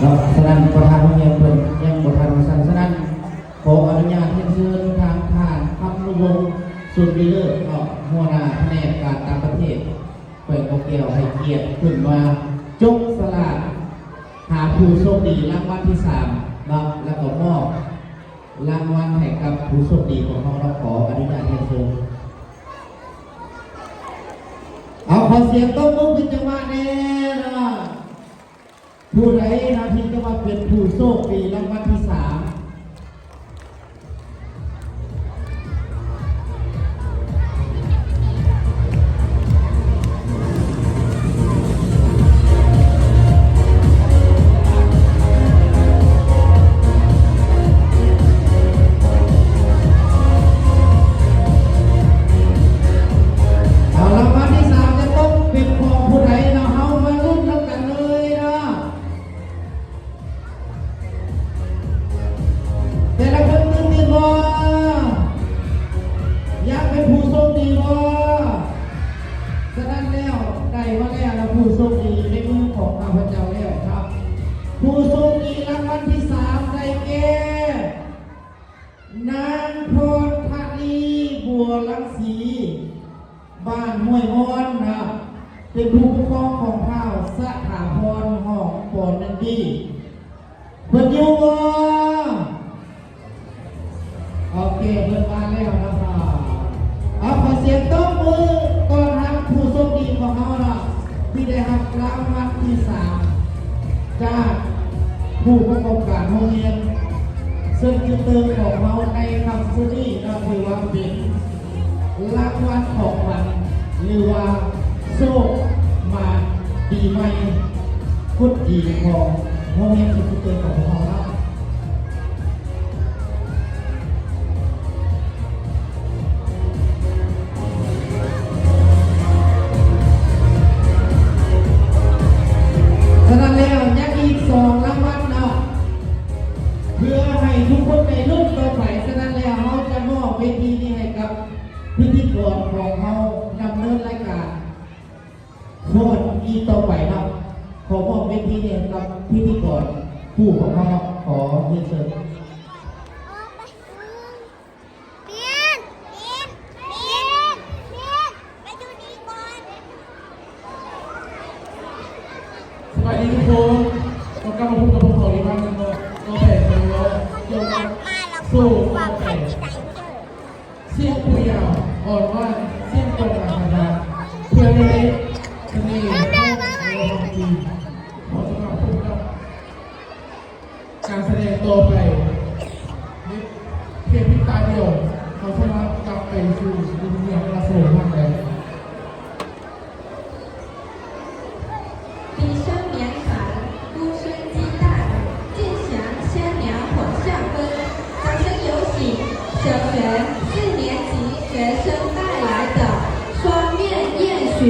ເນາະ ສະນັ້ນປະທານໂຮງຮຽນເພິ່ນຍັງບໍ່ທັນວ່າຊັ້ນ ສະນັ້ນ ຂໍອະນຸຍາດຮຽນເຊີນທາງທ່ານ ຄຳນຸວົງ ສຸນວິເລີດ ເນາະ ຫົວໜ້າພະແນກການຕ່າງປະເທດ ແຂວງບໍ່ແກ້ວ ໃຫ້ກຽດຂຶ້ນມາຈົກສະຫຼາກຫາຜູ້ໂຊກດີລາງວັນທີສາມເນາະ ແລ້ວກໍມອບລາງວັນໃຫ້ກັບຜູ້ໂຊກດີຂອງເຮົາເນາະ. ຂໍອະນຸຍາດຮຽນເຊີນ. ເອົາ ຂໍສຽງຕົບມືເປັນຈັງຫວະແດ່ເນາະ. ຜູ້ໃດນະທີ່ຈະມາເປັນຜູ້ໂຊກດີລາງວັນທີສາມ? ເອົາ ລາງວັນທີສາມຈະຕົກເປັນຂອງຜູ້ໃດເນາະ? ເຮົາມາລຸ້ນນຳກັນເລີຍເນາະ. ແຕ່ລະຄົນຕື່ນເຕັ້ນບໍ່? ຢາກເປັນຜູ້ໂຊກດີບໍ່? ສະນັ້ນແລ້ວ ໄດ້ມາແລ້ວລະ ຜູ້ໂຊກດີໃນມືຂອງຂ້າພະເຈົ້າແລ້ວເນາະ. ຜູ້ໂຊກດີລາງວັນທີສາມໄດ້ແກ່ ນາງພອນທະລີ ບົວລັງສີ ບ້ານຫ້ວຍມອນນະ ເປັນຜູ້ປົກຄອງຂອງທ້າວສະຖາພອນ ນີ້ ເພິ່ນຢູ່ບໍ່? ໂອເຄ ເພິ່ນມາແລ້ວນະຄະ. ເອົາ ຂໍສຽງຕົບມືຕ້ອນຮັບຜູ້ໂຊກດີຂອງເຮົາເນາະ ທີ່ໄດ້ຮັບລາງວັນທີສາມ ຈາກຜູ້ປະກອບການໂຮງຮຽນ ເຊິ່ງຈຸດເຕີຂອງເຮົາໃນຄ່ຳຄືນນີ້ກໍຖືວ່າເປັນ ລາງວັນຂອງຂວັນ ຫຼືວ່າໂຊກໝານປີໃໝ່ ຄົນດີຂອງໂຮງຮຽນທີ່ສຸດເກີນຂອງພວກເຮົາເນາະ. ສະນັ້ນແລ້ວ ຍັງອີກສອງລາງວັນເນາະ ເພື່ອໃຫ້ທຸກຄົນໄດ້ລຸ້ນຕໍ່ໄປ. ສະນັ້ນແລ້ວ ເຮົາຈະມອບເວທີນີ້ໃຫ້ກັບ ພິທີກອນຂອງເຮົາດຳເນີນລາຍການ ສ່ວນອີກຕໍ່ໄປເນາະ ຂໍມອບເວທີນີ້ໃຫ້ກັບພິທີກອນຄູ່ຂອງເຮົາເນາະ ຂໍຮຽນເຊີນ. ສະບາຍດີທຸກຄົນ ກໍກັບມາພົບກັບພວກເຮົາອີກຄັ້ງໜຶ່ງເນາະ ຕໍ່ໄປເນາະ ກ່ຽວກັບໂຊຕໍ່ໄປ. ສຽງຜູ້ຍາວອ່ອນຫວານ ສຽງກອງລາຄາທາ ເພື່ອເລະສະເໜ່ຂອງເຮົາທີ່ເຮົາຈະມາພົບກັບການສະແດງຕໍ່ໄປ. ພຽງພິບຕາດຽວ ເຮົາສາມາດກັບໄປສູ່ເມືອງລາຊະວົງຮັກໄດ້. 笛声绵长，鼓声激荡，进行牵牛火象征。掌声有请小学四年级学生带来的双面雁巡。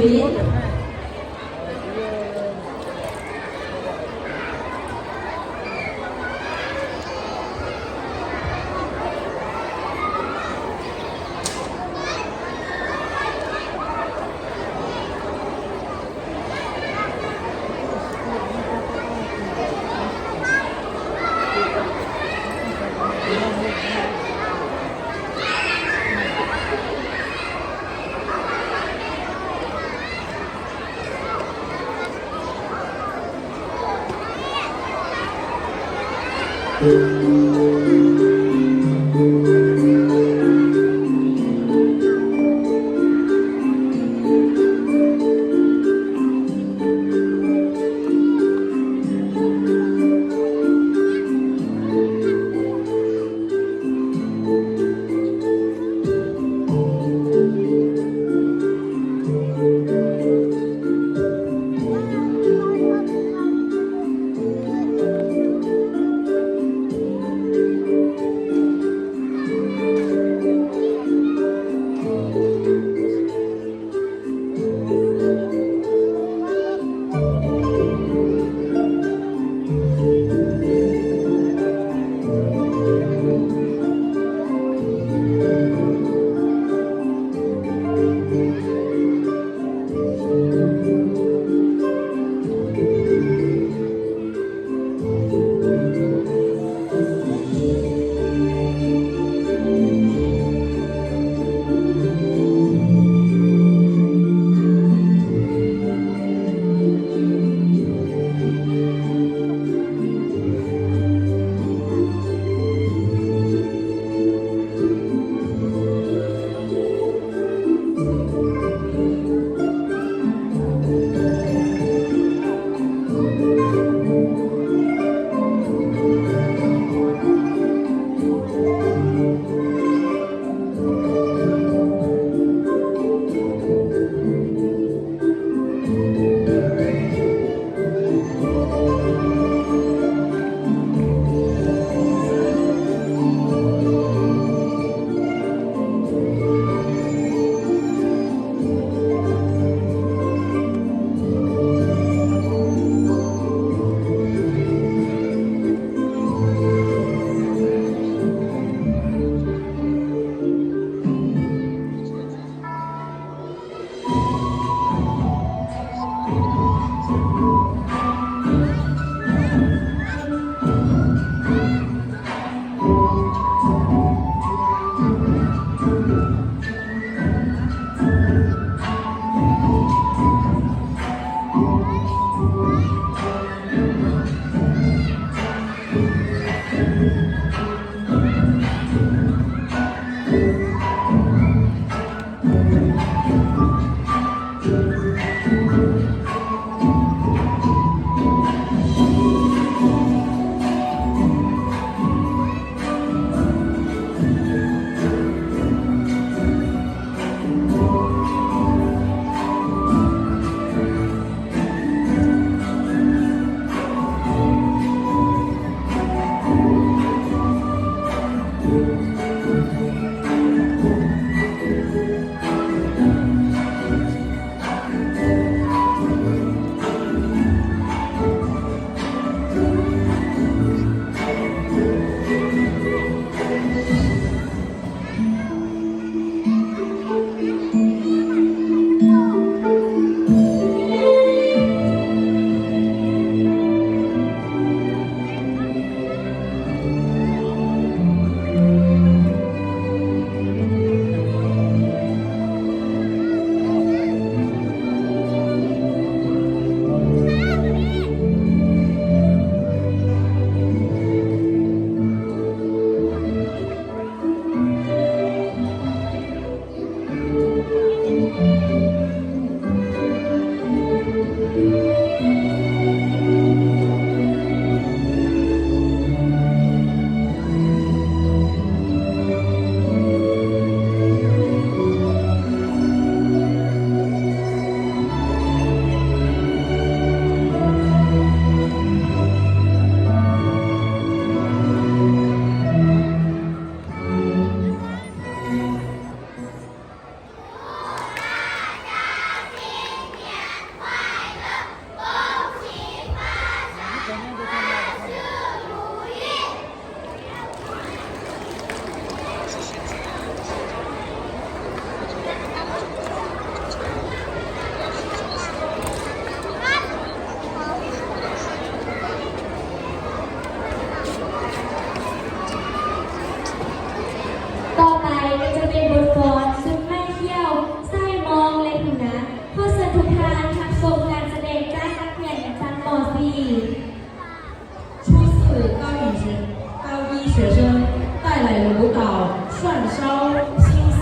学生带来了舞蹈《串烧新丝》，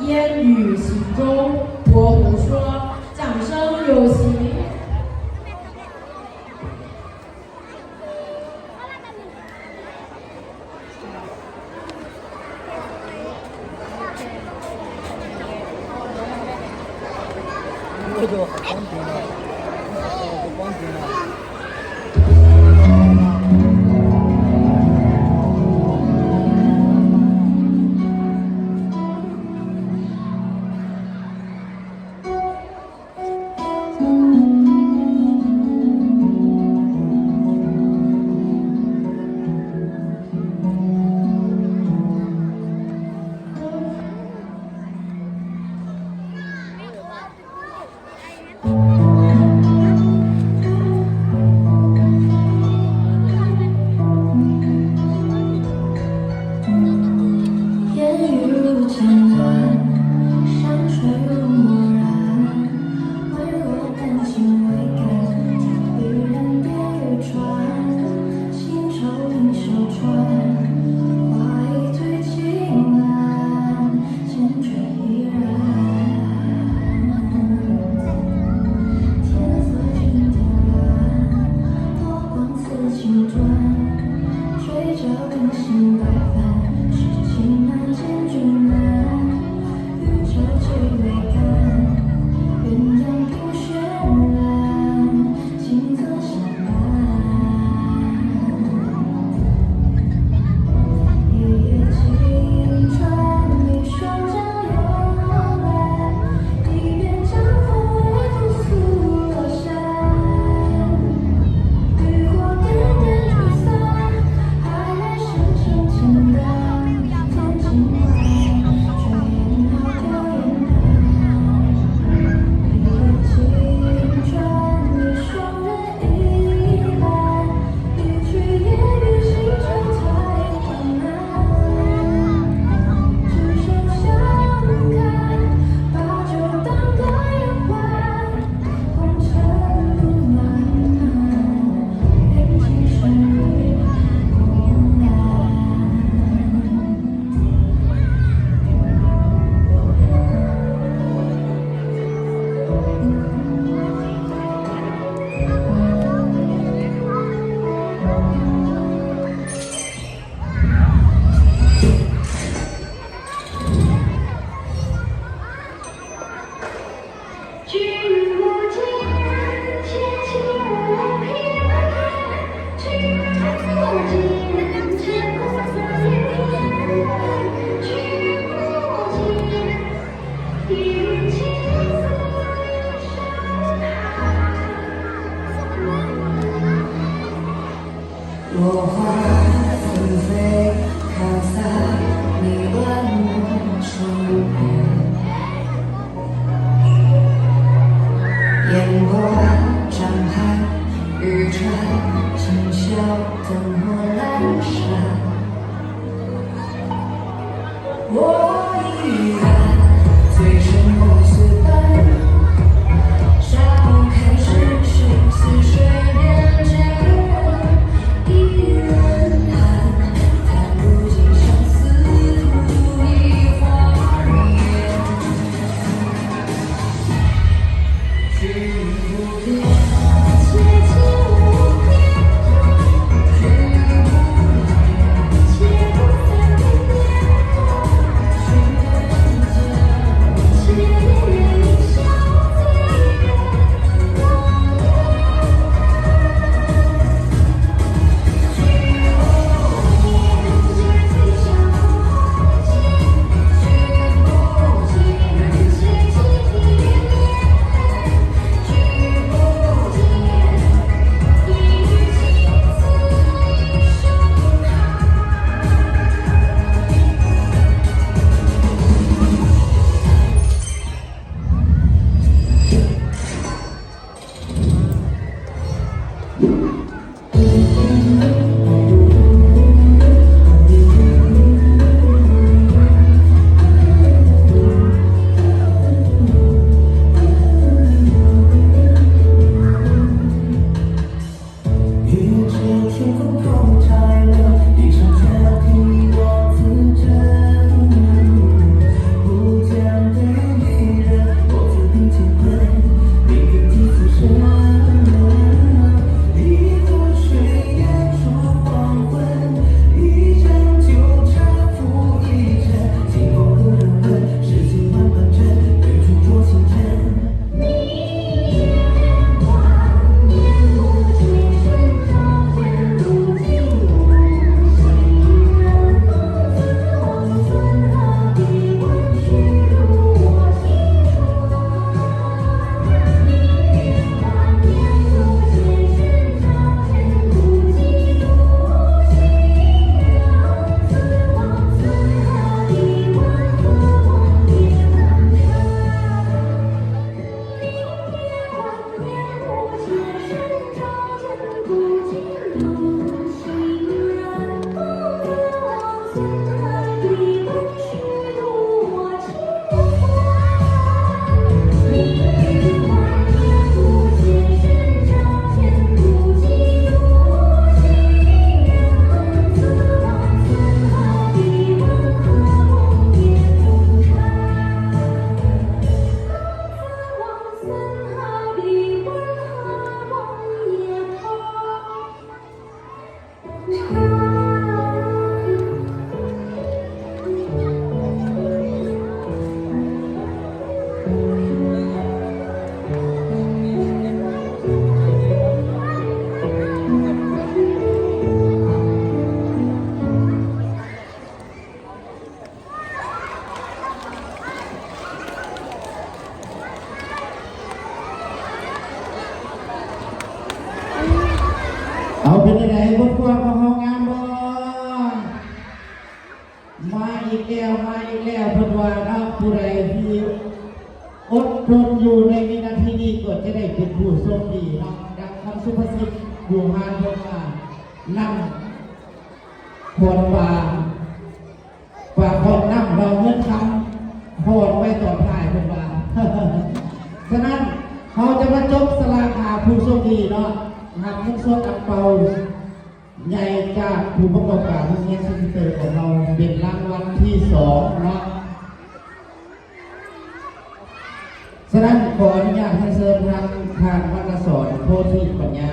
烟雨行中薄荷说，掌声有请。ເອົາ ເປັນຈັ່ງໃດ ບົດກວດຂອງເຮົາງາມບໍ່? ມາອີກແລ້ວ ມາອີກແລ້ວ ເພິ່ນວ່າເນາະ ຜູ້ໃດທີ່ອົດທົນຢູ່ໃນວິນາທີນີ້ ກໍຈະໄດ້ເປັນຜູ້ໂຊກດີເນາະ. ດັ່ງຄຳສຸພາສິດບູຮານເພິ່ນວ່າ ນ້ຳຂອດປາ ປາຂອດນ້ຳ ເວົ້າເງິນຄຳຂອດໄວ້ຕອນທ້າຍເພິ່ນວ່າ. ສະນັ້ນ ເຮົາຈະມາຈັບສະຫຼາກຫາຜູ້ໂຊກດີເນາະ ຮັບເງິນສົດອັງເປົາໃຫຍ່ຈາກຜູ້ປະກອບການໂຮງຮຽນເຊັນເຕີຂອງເຮົາ ເປັນລາງວັນທີສອງເນາະ. ສະນັ້ນ ຂໍອະນຸຍາດໃຫ້ເຊີນທາງທ່ານ ວັນນະສອນ ໂພທິປັນຍາ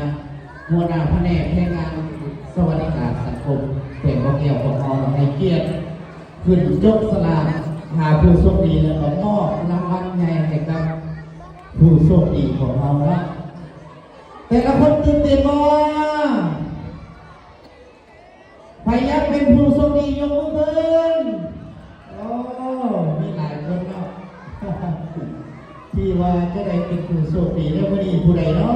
ຫົວໜ້າພະແນກແຮງງານສະຫວັດດີການສັງຄົມແຂວງບໍ່ແກ້ວຂອງເຮົາ ໃຫ້ກຽດຂຶ້ນຈັບສະຫຼາກຫາຜູ້ໂຊກດີ ແລ້ວກໍມອບລາງວັນໃຫຍ່ໃຫ້ກັບຜູ້ໂຊກດີຂອງເຮົາເນາະ. ແຕ່ລະຄົນຕື່ນເຕັ້ນບໍ່? ໃຜຢາກເປັນຜູ້ໂຊກດີຍົກມືຂຶ້ນ. ໂອ້ ມີຫຼາຍຄົນເນາະ ທີ່ວ່າຈະໄດ້ເປັນຜູ້ໂຊກດີໃນມື້ນີ້ ຜູ້ໃດເນາະ?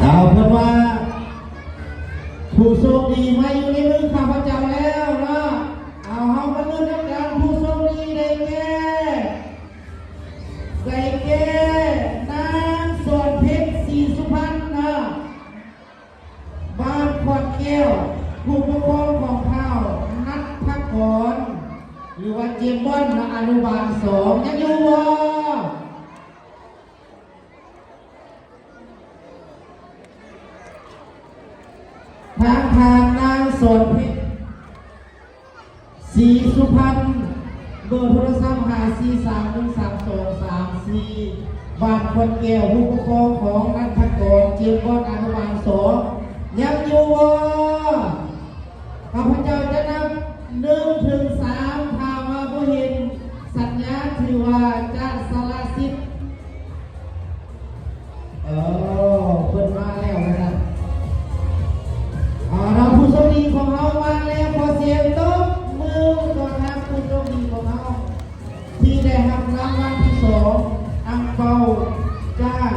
ເອົາ ເພິ່ນວ່າ ຜູ້ໂຊກດີມາຢູ່ໃນມືຂ້າພະເຈົ້າແລ້ວເນາະ. ເອົາ ເຮົາມາເລີ່ມນຳກັນ ຜູ້ໂຊກດີໄດ້ແກ່ ໄດ້ແກ່ ນາງສອນເພັດ ສີສຸພັນເນາະ ບ້ານຂອດແກ້ວ ຜູ້ປົກຄອງຂອງທ້າວ ນັດທະກອນ ຫຼືວ່າເຈມບອນ ອະນຸບານສອງ ຍັງຢູ່ບໍ່? ທາງທ່ານນາງສອນເພັດ ສີສຸພັນ ເບີໂທລະສັບ ຫ້າສີ່ສາມໜຶ່ງສາມສອງສາມສີ່ ບ້ານຂອດແກ້ວ ຜູ້ປົກຄອງຂອງນັດທະກອນ ເຈມບອນ ອະນຸບານສອງ ຍັງຢູ່ບໍ່? ຂ້າພະເຈົ້າຈະນັບໜຶ່ງເຖິງສາມ ຖ້າວ່າບໍ່ເຫັນສັນຍານ ຖືວ່າຈະສະລະສິດ. ເອີ ເພິ່ນມາແລ້ວວ່າຊັ້ນ. ເອົາລະ ຜູ້ໂຊກດີຂອງເຮົາມາແລ້ວ ຂໍສຽງຕົບມືຕ້ອນຮັບຜູ້ໂຊກດີຂອງເຮົາ ທີ່ໄດ້ຮັບລາງວັນທີສອງ ອັງເປົາຈາກ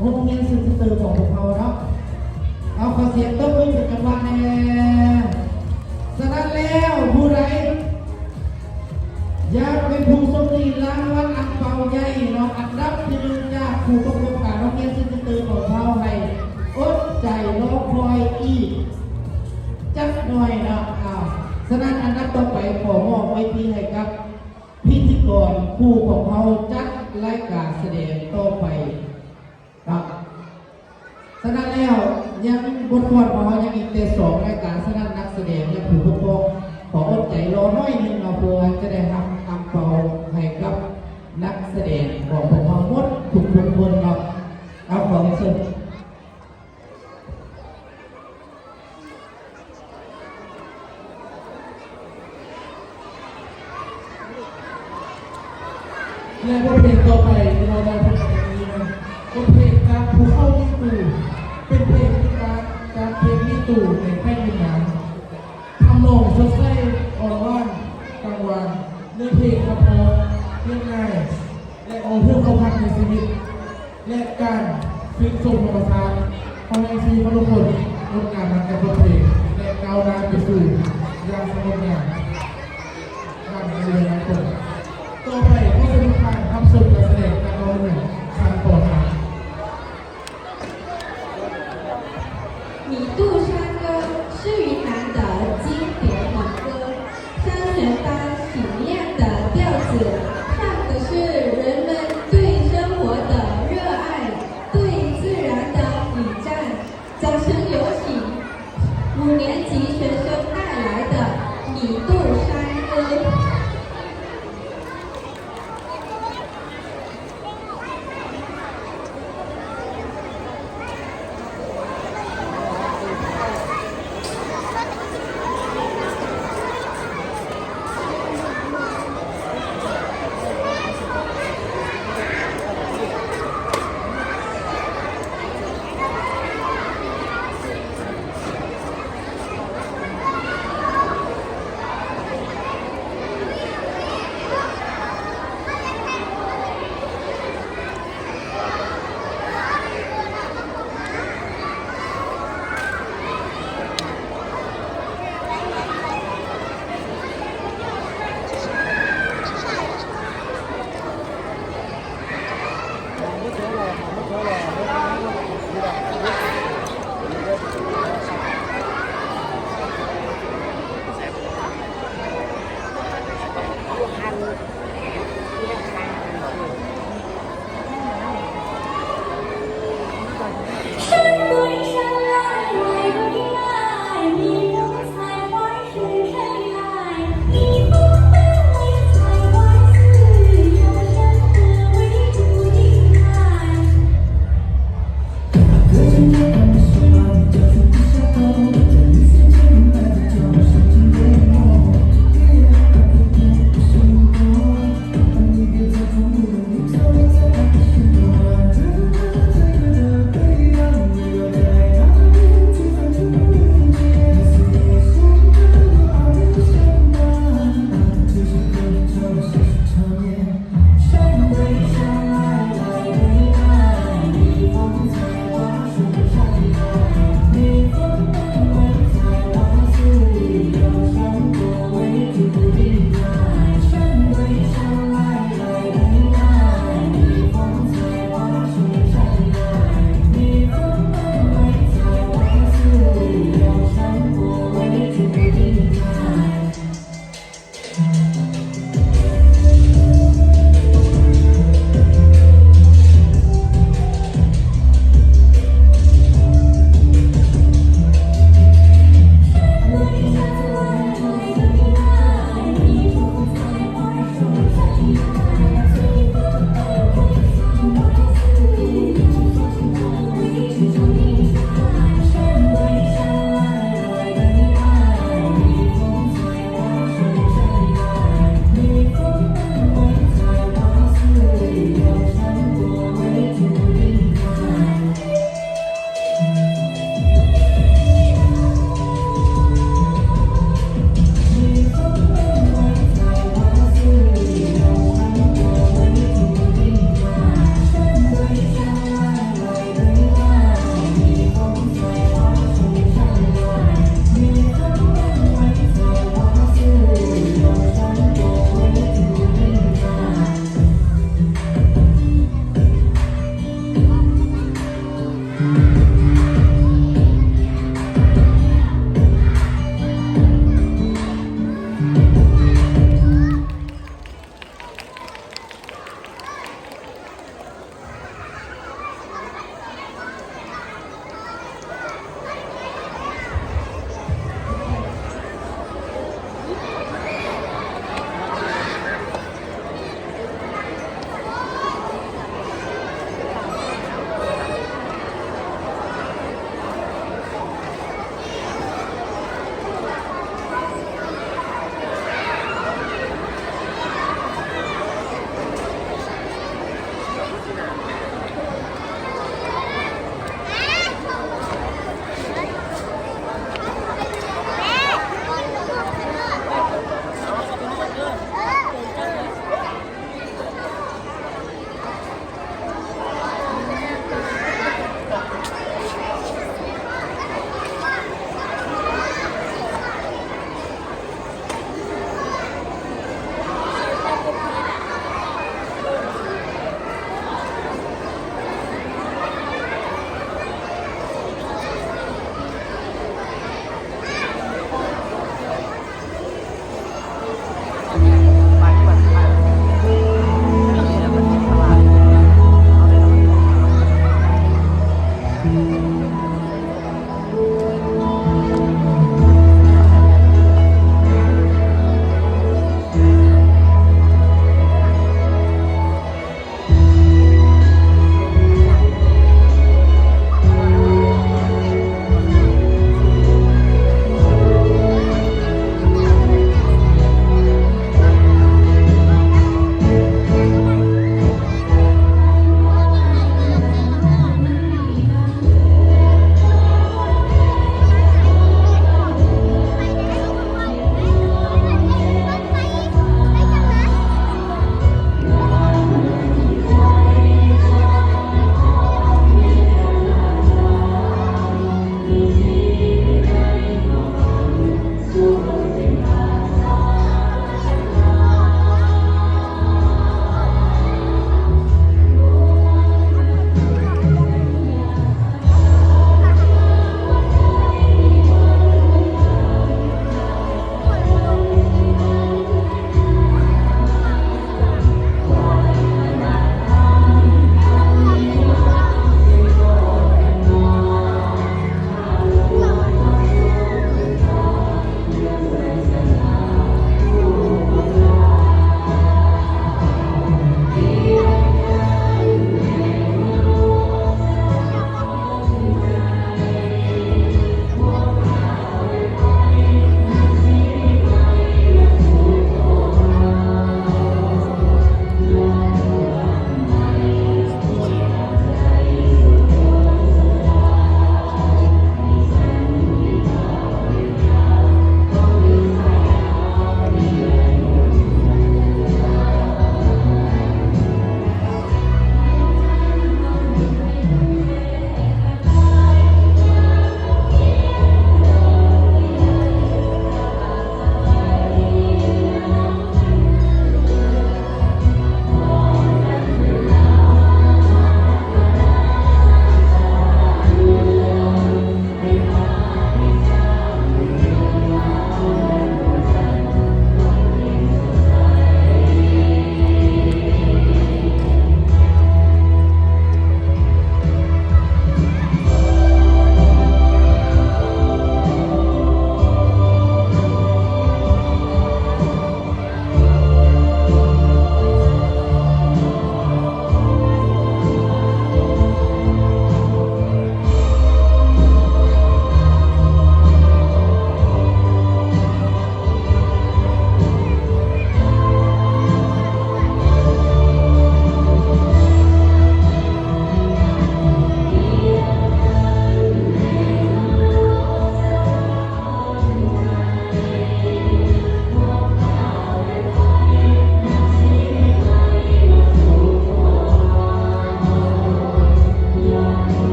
ໂຮງຮຽນເຊັນເຕີຂອງພວກເຮົາເນາະ. ເອົາ ຂໍສຽງຕົບມືເປັນຈັງຫວະແດ່. ສະນັ້ນແລ້ວ ຜູ້ໃດຢາກເປັນຜູ້ໂຊກດີລາງວັນອັງເປົາໃຫຍ່ເນາະ ອັນດັບທີໜຶ່ງຈາກຜູ້ປະກອບການໂຮງຮຽນເຊັນເຕີຂອງເຮົາ ໃຫ້ອົດໃຈລໍຄອຍອີກຈັກໜ້ອຍເນາະ. ເອົາ ສະນັ້ນ ອັນດັບຕໍ່ໄປ ຂໍມອບເວທີໃຫ້ກັບ ພິທີກອນຄູ່ຂອງເຮົາຈັດລາຍການສະແດງຕໍ່ໄປເນາະ. ສະນັ້ນແລ້ວ ຍັງ ບົດກວດຂອງເຮົາຍັງອີກແຕ່ສອງລາຍການ, ສະນັ້ນ ນັກສະແດງ ແລະ ຜູ້ປົກຄອງ ຂໍອົດໃຈລໍໜ້ອຍໜຶ່ງເນາະ ເພື່ອຈະໄດ້ຮັບອັງເປົາໃຫ້ກັບນັກສະແດງຂອງພວກເຮົາໝົດທຸກໆຄົນເນາະ. ເອົາ ຂໍເຊີນ. ແລະ ບົດເພງຕໍ່ໄປທີ່ເຮົາໄດ້ພົບກັນໃນມື້ນີ້ ບົດເພງຈາກພູເຂົາມີຕູ ເປັນເພງທີ່ມາຈາກເພງມີຕູໃນແຂວງວຽງຈັນ. ທຳນອງສົດໃສ ອ່ອນຫວານ ກາງວານ ເນື້ອເພງເພາະ ຮຽບງ່າຍ ແລະ ເວົ້າເຖິງຄວາມຮັກໃນຊີວິດ ແລະ ການຊື່ນຊົມທຳມະຊາດ. ຂໍໃຫ້ຊີວິດຂອງທຸກຄົນງົດງາມນຳກັບບົດເພງ ແລະ ກ້າວໜ້າໄປສູ່ຢ່າງສະຫງົດງາມ ດັ່ງໃນອະນາຄົດ. ຕໍ່ໄປ ຂໍເຊີນທຸກທ່ານຮັບຊົມການສະແດງຈາກກອງເໜືອຊັ້ນປໍຫ້າ. 米肚山歌是云南的经典民歌，山泉般醒亮的调子，唱的是人们对生活的热爱，对自然的礼赞。掌声有请五年级学生带来的米肚山歌。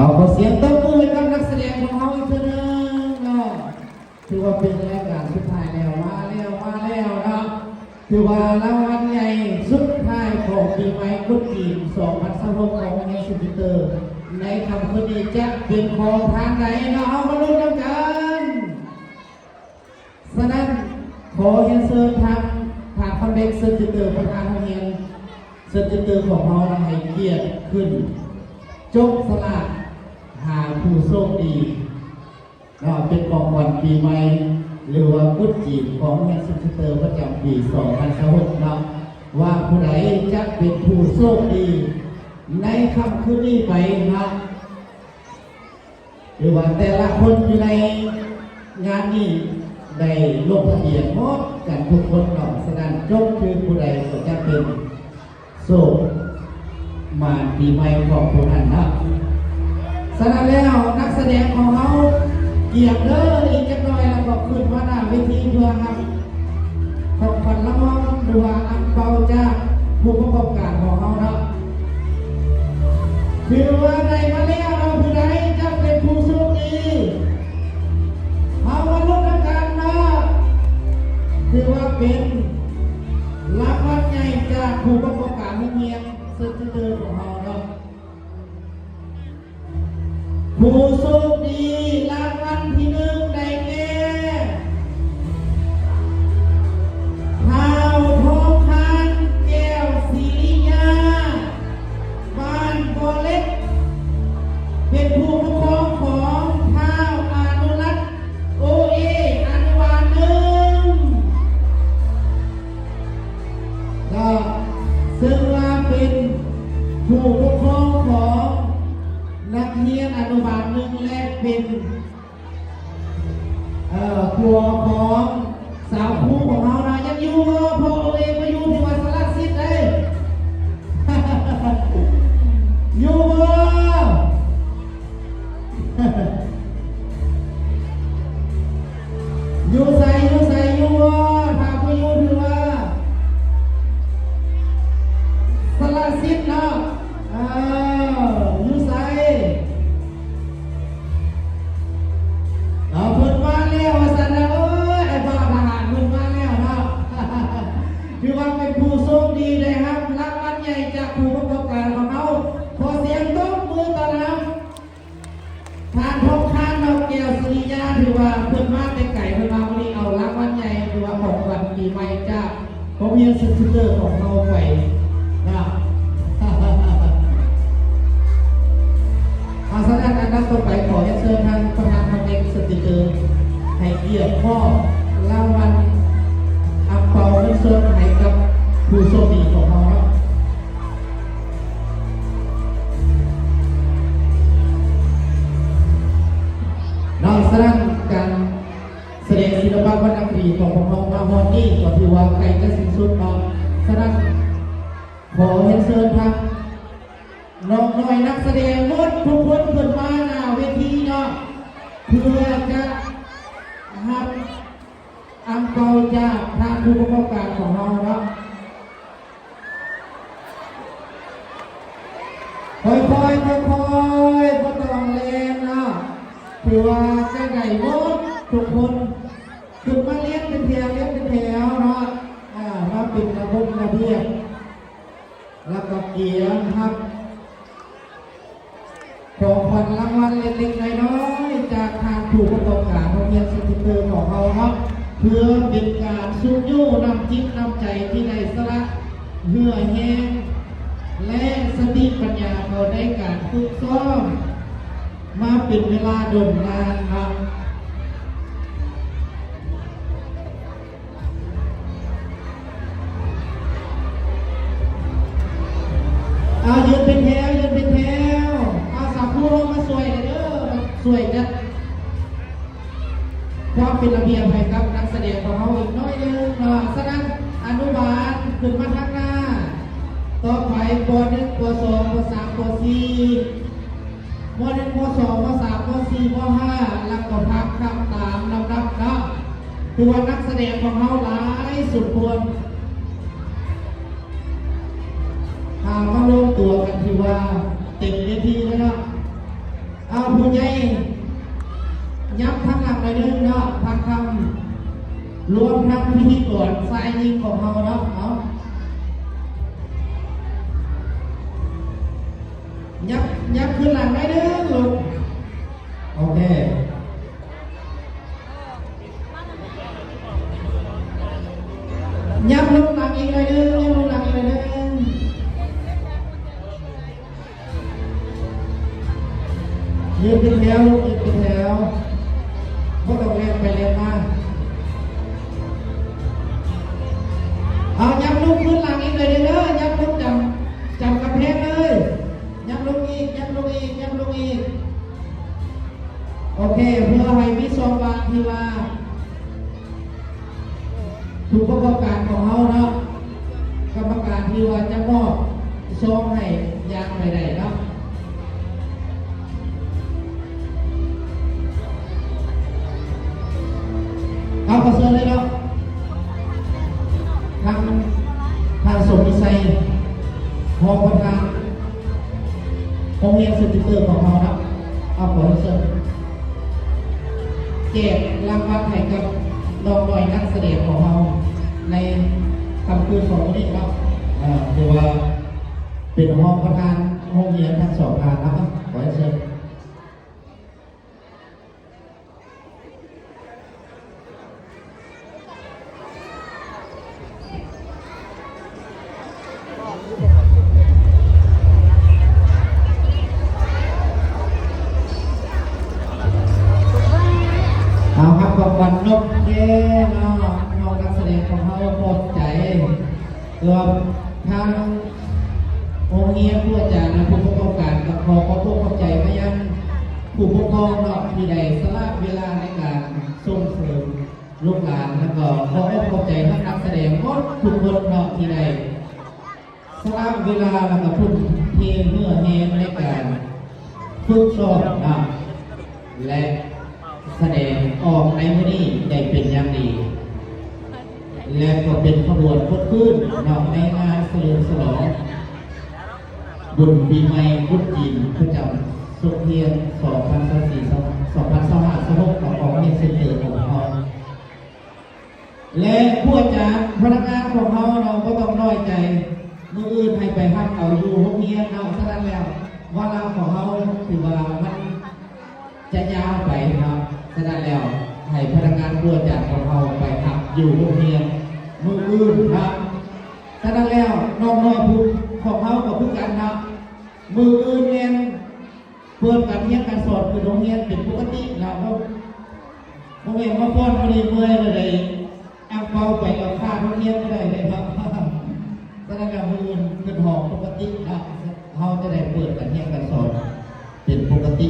ເອົາ ຂໍສຽງຕົບມືໃຫ້ກັບນັກສະແດງຂອງເຮົາອີກເທື່ອໜຶ່ງເນາະ. ຖືວ່າເປັນລາຍການສຸດທ້າຍແລ້ວ ມາແລ້ວ ມາແລ້ວເນາະ. ຖືວ່າລາງວັນໃຫຍ່ສຸດທ້າຍຂອງປີໃໝ່ກຸດຈີນ ສອງພັນຊາວຫົກ ຂອງໂຮງຮຽນເຊີນຈິເຕີ ໃນຄ່ຳຄືນນີ້ຈະເປັນຂອງທ່ານໃດເນາະ? ເຮົາມາລຸ້ນນຳກັນ. ສະນັ້ນ ຂໍຮຽນເຊີນທາງທ່ານຄອນເດັກ ເຊີນຈິເຕີ ປະທານໂຮງຮຽນເຊີນຈິເຕີຂອງເຮົາ ໃຫ້ກຽດຂຶ້ນຈົກສະຫຼາກຫາຜູ້ໂຊກດີເນາະ ເປັນຂອງຂວັນປີໃໝ່ ຫຼືວ່າກຸດຈີນຂອງໂຮງຮຽນເຊີນຈິເຕີປະຈຳປີສອງພັນຊາວຫົກເນາະ ວ່າຜູ້ໃດຈະເປັນຜູ້ໂຊກດີໃນຄ່ຳຄືນນີ້ໄປເນາະ. ຫຼືວ່າແຕ່ລະຄົນຢູ່ໃນງານນີ້ໄດ້ລົງທະບຽນໝົດກັນທຸກຄົນເນາະ. ສະນັ້ນ ຈົກຄືຜູ້ໃດກໍຈະເປັນໂຊກໝານປີໃໝ່ຂອງຜູ້ນັ້ນເນາະ. ສະນັ້ນແລ້ວ ນັກສະແດງຂອງເຮົາກຽມເດີ ອີກຈັກໜ້ອຍແລ້ວກໍຂຶ້ນມາໜ້າເວທີເພື່ອຮັບ ຂອງຂວັນລາງວັນ ຫຼືວ່າອັງເປົາຈາກຜູ້ປະກອບການຂອງເຮົາເນາະ. ຖືວ່າໄດ້ມາແລ້ວເນາະ ຜູ້ໃດຈະເປັນຜູ້ໂຊກດີ ເຮົາມາລຸ້ນນຳກັນເນາະ. ຖືວ່າເປັນລາງວັນໃຫຍ່ຈາກຜູ້ປະກອບການໂຮງຮຽນເຊີນຈິເຕີຂອງເຮົາເນາະ. ຜູ້ໂຊກດີລາງວັນທີໜຶ່ງໄດ້ແກ່ ທ້າວ ທອງຄານ ແກ້ວສີລິຍາ ບ້ານບໍ່ເຫຼັກ ເປັນຜູ້ປົກຄອງຂອງ ທ້າວ ອານຸລັດ ໂອເອ ອະນຸບານໜຶ່ງ ເນາະ ເຊິ່ງວ່າເປັນຜູ້ປົກຄອງຂອງນັກຮຽນອະນຸບານໜຶ່ງ ແລະ ເປັນ ເອີ ຜົວຂອງສາວຄູຂອງເຮົານະ. ຍັງຢູ່ບໍ່? ພໍ່ໂອເອບໍ່ຢູ່ ຖືວ່າສະລະສິດເດ້. ຢູ່ບໍ່? ຢູ່ໃສ? ຢູ່ໃສ? ຢູ່ບໍ່? ຖ້າບໍ່ຢູ່ ຖືວ່າສະລະສິດເນາະ. ເອີ ຢູ່ໃສ? ເອົາ ເພິ່ນມາແລ້ວວ່າຊັ້ນນະ. ໂອ້ຍ ອ້າຍບ່າວທະຫານເພິ່ນມາແລ້ວເນາະ. ຖືວ່າເປັນຜູ້ໂຊກດີໄດ້ຮັບລາງວັນໃຫຍ່ຈາກຜູ້ປະກອບການຂອງເຮົາ. ຂໍສຽງຕົບມືຕ້ອນຮັບ ທ່ານ ທອງຄານ ເນາະ ແກ້ວສຸລິຍາ ຖືວ່າເພິ່ນມາແຕ່ໄກ ເພິ່ນມາມື້ນີ້ເອົາລາງວັນໃຫຍ່ ຫຼືວ່າຂອງຂວັນປີໃໝ່ຈາກໂຮງຮຽນເຊີນຈິເຕີຂອງເຮົາໄປນະ. ອາ ສະນັ້ນ ອັນດັບຕໍ່ໄປ ຂໍຮຽນເຊີນທ່ານປະທານຄອນເດັກເຊີນຈິເຕີ ໃຫ້ກຽດມອບລາງວັນອັງເປົາເງິນສົດໃຫ້ກັບຜູ້ໂຊກດີຂອງເຮົາເນາະ. ເນາະ ສະນັ້ນ ການສະແດງສິລະປະວັນນະຄະດີຂອງພວກເຮົາມາຮອດນີ້ ກໍຖືວ່າໃກ້ຈະສິ້ນສຸດເນາະ. ສະນັ້ນ ຂໍຮຽນເຊີນທາງນ້ອງນ້ອຍນັກສະແດງໝົດທຸກຄົນຂຶ້ນມາໜ້າເວທີເນາະ ເພື່ອຈະຮັບອັງເປົາຈາກທ່ານຜູ້ປະກອບການຂອງເຮົາເນາະ. ຄ່ອຍໆ ຄ່ອຍໆ ບໍ່ຕ້ອງແລ່ນເນາະ. ຖືວ່າຈະໄດ້ໝົດທຸກຄົນ ຂຶ້ນມາລຽນເປັນແຖວ ລຽນເປັນແຖວເນາະ. ອາ ມາເປັນລະບົບລະບຽບ ແລ້ວກໍກຽມຮັບ ຂອງຂວັນລາງວັນເລັກໆ ນ້ອຍໆ ຈາກທາງຜູ້ປະກອບການໂຮງຮຽນເຊີນຈິເຕີຂອງເຮົາເນາະ ເພື່ອເປັນການຊຸກຍູ້ນ້ຳຈິດນ້ຳໃຈທີ່ໄດ້ສະຫຼະເຫື່ອແຮງ ແລະ ສະຕິປັນຍາເຂົາໃນການຝຶກຊ້ອມມາເປັນເວລາດົນນານເນາະ. ເອົາ ຢືນເປັນແຖວ ຢືນເປັນແຖວ. ເອົາ ສາວຄູເຮົາມາຊ່ວຍແດ່ເດີ ມາຊ່ວຍຈັດຄວາມເປັນລະບຽບໃຫ້ກັບນັກສະແດງຂອງເຮົາອີກໜ້ອຍໜຶ່ງເນາະ. ສະນັ້ນ ອະນຸບານຂຶ້ນມາທາງໜ້າ ຕໍ່ໄປ ປໍໜຶ່ງ ປໍສອງ ປໍສາມ ປໍສີ່ ມໍໜຶ່ງ ມໍສອງ ມໍສາມ ມໍສີ່ ມໍຫ້າ ແລ້ວກໍພັກຄັບຕາມລຳດັບເນາະ. ຖືວ່ານັກສະແດງຂອງເຮົາຫຼາຍສົມຄວນ ຫາມາລວມຕົວກັນ ຖືວ່າເຕັມເວທີເລີຍເນາະ. ເອົາ ຜູ້ໃຫຍ່ ຍັບທາງຫຼັງໜ້ອຍໜຶ່ງເນາະ ພາຄຳ ລວມທັງພິທີກອນຊາຍຍິງຂອງເຮົາເນາະ ເອົາ ຍັບ ຍັບຂຶ້ນຫຼັງໜ້ອຍໜຶ່ງລູກ ໂອເຄ ຍັບລົງຫຼັງອີກໜ້ອຍໜຶ່ງ ຍັບລົງຫຼັງອີກໜ້ອຍໜຶ່ງ. ຢືນເປັນແຖວລູກ ຢືນເປັນແຖວ ບໍ່ຕ້ອງແລ່ນໄປແລ່ນມາ ເອົາ ຍັບລົງພື້ນຫຼັງອີກໜ້ອຍໜຶ່ງເດີ ຍັບລົງຈຳ ຈຳກຳແພງເລີຍ ຍັບລົງອີກ ຍັບລົງອີກ ຍັບລົງອີກ ໂອເຄ ເພື່ອໃຫ້ມີຊ່ອງວ່າງທີ່ວ່າ ຜູ້ປະກອບການຂອງເຮົາເນາະ ກຳມະການທີ່ວ່າຈະມອບຊອງໃຫ້ຍ່າງໄປໄດ້ເນາະ ເອົາ ຂໍເຊີນເລີຍເນາະ ທາງທ່ານສົມວິໄຊ ຮອງປະທານ ໂຮງຮຽນສະຕິກເກີຂອງເຮົາເນາະ ເອົາ ຂໍເຊີນ ແຈກລາງວັນໃຫ້ກັບນ້ອງນ້ອຍນັກສະແດງຂອງເຮົາ ໃນຄ່ຳຄືນຂອງມື້ນີ້ເນາະ ເອີ ຖືວ່າເປັນຮອງປະທານໂຮງຮຽນທັງສອງທ່ານເນາະ ຂໍເຊີນ. ເອົາ ຮັບຂອງຂວັນນົກແກ້ເນາະ ນ້ອງນັກສະແດງຂອງເຮົາ ຂອບໃຈ ແຕ່ວ່າທາງໂຮງຮຽນ ຄູອາຈານ ແລະ ຜູ້ປະກອບການ ກໍຂໍຂອບອົກຂອບໃຈມາຍັງຜູ້ປົກຄອງເນາະ ທີ່ໄດ້ສະຫຼະເວລາໃນການສົ່ງເສີມ ລູກຫຼານ ແລ້ວກໍຂໍຂອບໃຈທັງນັກສະແດງໝົດທຸກຄົນເນາະ ທີ່ໄດ້ສະຫຼະເວລາ ແລ້ວກໍທຸ່ມເທເຫື່ອແຮງໃນການຝຶກຊ້ອມເນາະ ແລະ ສະແດງອອກໃນມື້ນີ້ໄດ້ເປັນຢ່າງດີ ແລະ ກໍເປັນຂະບວນຄົດຄື້ນເນາະ ໃນງານສະເຫຼີມສະຫຼອງບຸນປີໃໝ່ກຸດຈີນ ປະຈຳສົກຮຽນ ສອງພັນຊາວສີ່ ສອງພັນຊາວຫ້າ ສອງພັນຊາວຫົກ ຂອງໂຮງຮຽນເຊັນເຕີຂອງເຮົາ. ແລະ ຜູ້ອາຈານພະນັກງານຂອງເຮົາເນາະ ບໍ່ຕ້ອງນ້ອຍໃຈ ມື້ອື່ນໃຫ້ໄປຮັບເອົາຢູ່ໂຮງຮຽນເນາະ. ສະນັ້ນແລ້ວ ວາລະຂອງເຮົາຖືວ່າມັນຈະຍາວໄປເນາະ. ສະນັ້ນແລ້ວ ໃຫ້ພະນັກງານ ຄູອາຈານຂອງເຮົາໄປຮັບຢູ່ໂຮງຮຽນມື້ອື່ນເນາະ. ສະນັ້ນແລ້ວ ນ້ອງນ້ອຍຜູ້ຂອງເຮົາກໍຄືກັນເນາະ ມື້ອື່ນແມ່ນ ເປີດການຮຽນການສອນຂຶ້ນໂຮງຮຽນເປັນປົກກະຕິເນາະ. ບໍ່ ບໍ່ແມ່ນວ່າຟ້ອນມື້ນີ້ເມື່ອຍແລ້ວໄດ້ອັ່ງເປົາໄປກັບຄ່າໂຮງຮຽນບໍ່ໄດ້ເດ້ເນາະ. ສະນັ້ນແລ້ວ ມື້ອື່ນຂຶ້ນຫ້ອງປົກກະຕິເນາະ ເຮົາຈະໄດ້ເປີດການຮຽນການສອນເປັນປົກກະຕິ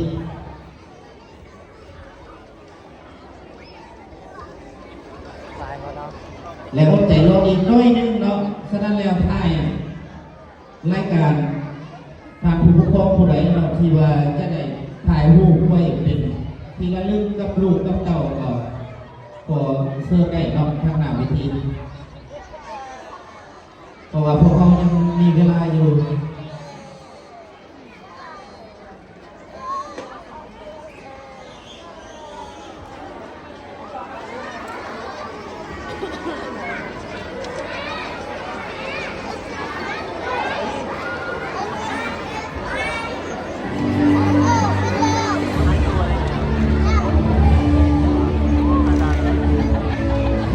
ແລະ ອົດໃຈລໍອີກໜ້ອຍໜຶ່ງເນາະ. ສະນັ້ນແລ້ວ ທ້າຍ ລາຍການ ທ່ານຜູ້ປົກຄອງຜູ້ໃດເນາະ ທີ່ວ່າຈະໄດ້ຖ່າຍຮູບໄວ້ເປັນທີ່ລະລຶກກັບລູກກັບເຕົ້າ ກໍຂໍເຊີນໄດ້ເນາະ ທາງໜ້າເວທີ ເພາະວ່າພວກເຮົາຍັງມີເວລາຢູ່.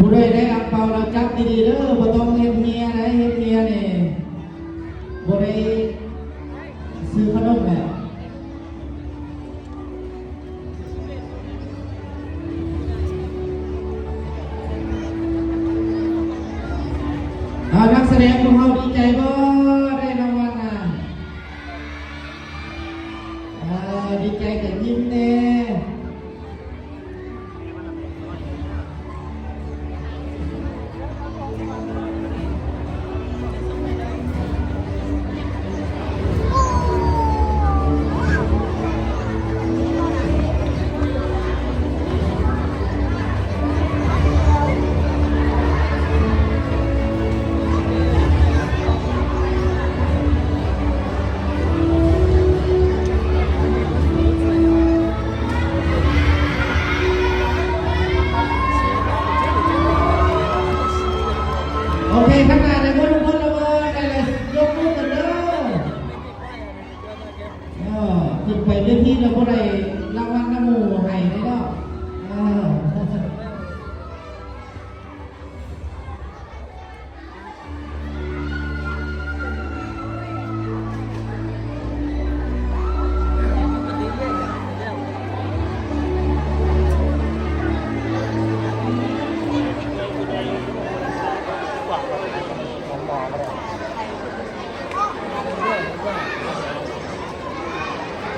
ຜູ້ໃດໄດ້ອັ່ງເປົາແລ້ວຈັບດີໆເດີ ບໍ່ຕ້ອງເຮັດເຮຍໃດ ເຮັດເຮຍນີ້ ບໍ່ໄດ້ຊື້ຂະໜົມແຫຼະ. ເອົາ ນັກສະແດງຂອງເຮົາດີໃຈບໍ່ ໄດ້ລາງວັນນະ? ເອີ ດີໃຈກໍຍິ້ມແດ່. ເ ໄປເວທີແລ້ວບໍ່ໄດ້ລາງວັນນຳໝູ່ໃຫ້ເດ້ເນາະ. ເອີ.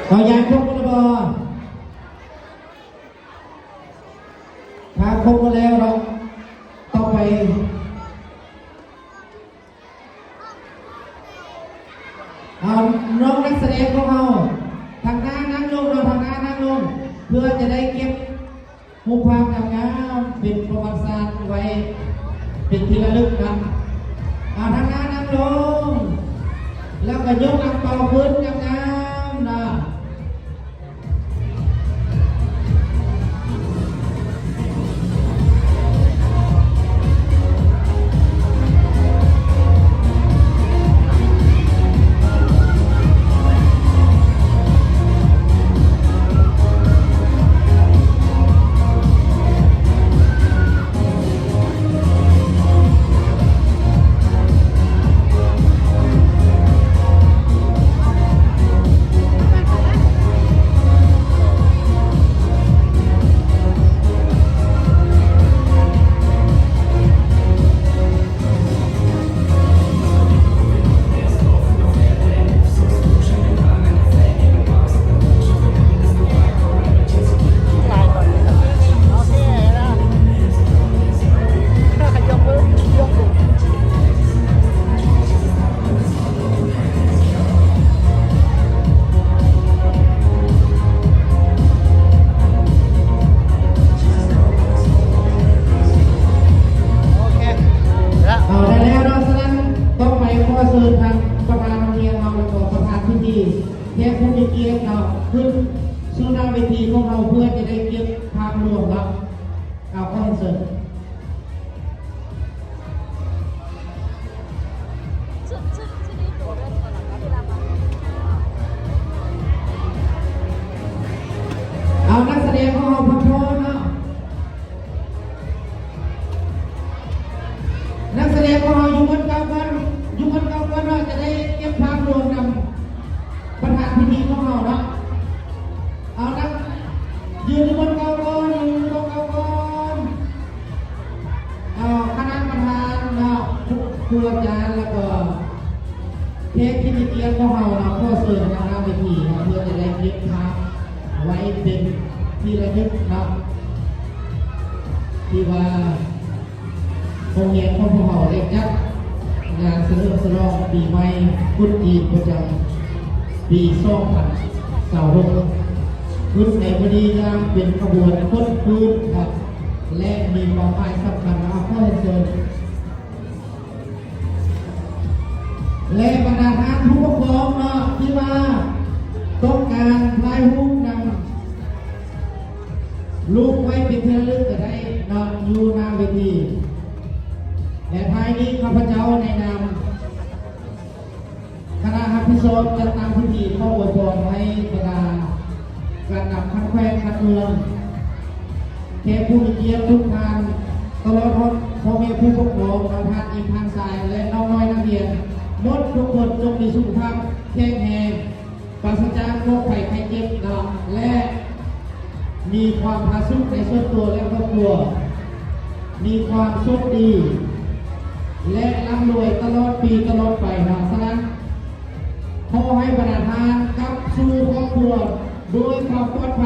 ເອົາ ຢາຍຄົບແລ້ວບໍ່? ຖ້າຄົບໝົດແລ້ວເນາະ ຕໍ່ໄປ ເອົາ ນ້ອງນັກສະແດງຂອງເຮົາ ທາງໜ້ານັ່ງລົງເນາະ ທາງໜ້ານັ່ງລົງ ເພື່ອຈະໄດ້ເກັບຮູບພາບງາມໆ ເປັນປະຫວັດສາດໄວ້ເປັນທີ່ລະລຶກນຳ. ເອົາ ທາງໜ້ານັ່ງລົງ ແລ້ວກໍຍົກອັງເປົາຂຶ້ນງາມໆ ເນາະ. ໂອເຄ ແລ້ວ ເອົາ ໄດ້ແລ້ວເນາະ. ສະນັ້ນ ຕໍ່ໄປຂໍເຊີນທາງປະທານໂຮງຮຽນເຮົາ ແລ້ວກໍປະທານພິທີ ແຂກຜູ້ມີກຽດເນາະ ຂຶ້ນສູ່ໜ້າເວທີຂອງເຮົາ ເພື່ອຈະໄດ້ເກັບພາບລວມເນາະ. ເອົາ ຂໍເຊີນ ເອົາ ນັກສະແດງຂອງເຮົາພັກຜ່ອນເນາະ. ນັກສະແດງຂອງເຮົາຢູ່ບ່ອນເກົ່າກ່ອນ ຢູ່ບ່ອນເກົ່າກ່ອນເນາະ ຈະໄດ້ເກັບພາບລວມນຳປະທານພິທີຂອງເຮົາເນາະ. ເອົາ ນັກ ຢືນຢູ່ບ່ອນເກົ່າກ່ອນ ຢືນຢູ່ບ່ອນເກົ່າກ່ອນ. ເອົາ ຄະນະປະທານເນາະ ຄູອາຈານ ແລ້ວກໍແຂກທີ່ມີກຽດຂອງເຮົາເນາະ ຂໍເຊີນມາໜ້າເວທີເນາະ ເພື່ອຈະໄດ້ເກັບພາບໄວ້ເປັນທີ່ລະນຶກເນາະ ທີ່ວ່າ ໂຮງຮຽນຂອງພວກເຮົາໄດ້ຈັດງານສະເຫຼີມສະຫຼອງປີໃໝ່ກຸດຈີນປະຈຳປີສອງພັນຊາວຫົກ ຂຶ້ນໃນມື້ນີ້ຢ່າງເປັນຂະບວນຄົດຄືນຄັກ ແລະ ມີຄວາມໝາຍສຳຄັນ. ຂໍຮຽນເຊີນ ແລະ ບັນດາທ່ານຜູ້ປົກຄອງເນາະ ທີ່ວ່າຕ້ອງການຖ່າຍຮູບນຳ ລູກໄວ້ເປັນທີ່ລະລຶກກໍໄດ້ເນາະ ຢູ່ໜ້າເວທີ. ແລະ ທ້າຍນີ້ ຂ້າພະເຈົ້າໃນນາມຄະນະຮັບຜິດຊອບຈັດຕັ້ງພິທີ ຂໍອວຍພອນໃຫ້ບັນດາການນຳຂັ້ນແຂວງຂັ້ນເມືອງ, ແຂກຜູ້ມີກຽດທຸກທ່ານ, ຕະຫຼອດຮອດພໍ່ແມ່ຜູ້ປົກຄອງ, ນ້ອງທ່ານອີງທ່ານຊາຍ ແລະ ນ້ອງນ້ອຍນັກຮຽນໝົດທຸກຄົນ ຈົ່ງມີສຸຂະພາບແຂງແຮງ, ປາສະຈາກໂລກໄພໄຂ້ເຈັບເນາະ ແລະ ມີຄວາມຜາສຸກໃນສ່ວນຕົວ ແລະ ຄອບຄົວ, ມີຄວາມໂຊກດີ ແລະ ລ່ຳລວຍຕະຫຼອດປີຕະຫຼອດໄປເນາະ. ສະນັ້ນ, ຂໍໃຫ້ບັນດາທ່ານກັບສູ່ຄອບຄົວດ້ວຍຄວາມປອດໄພ.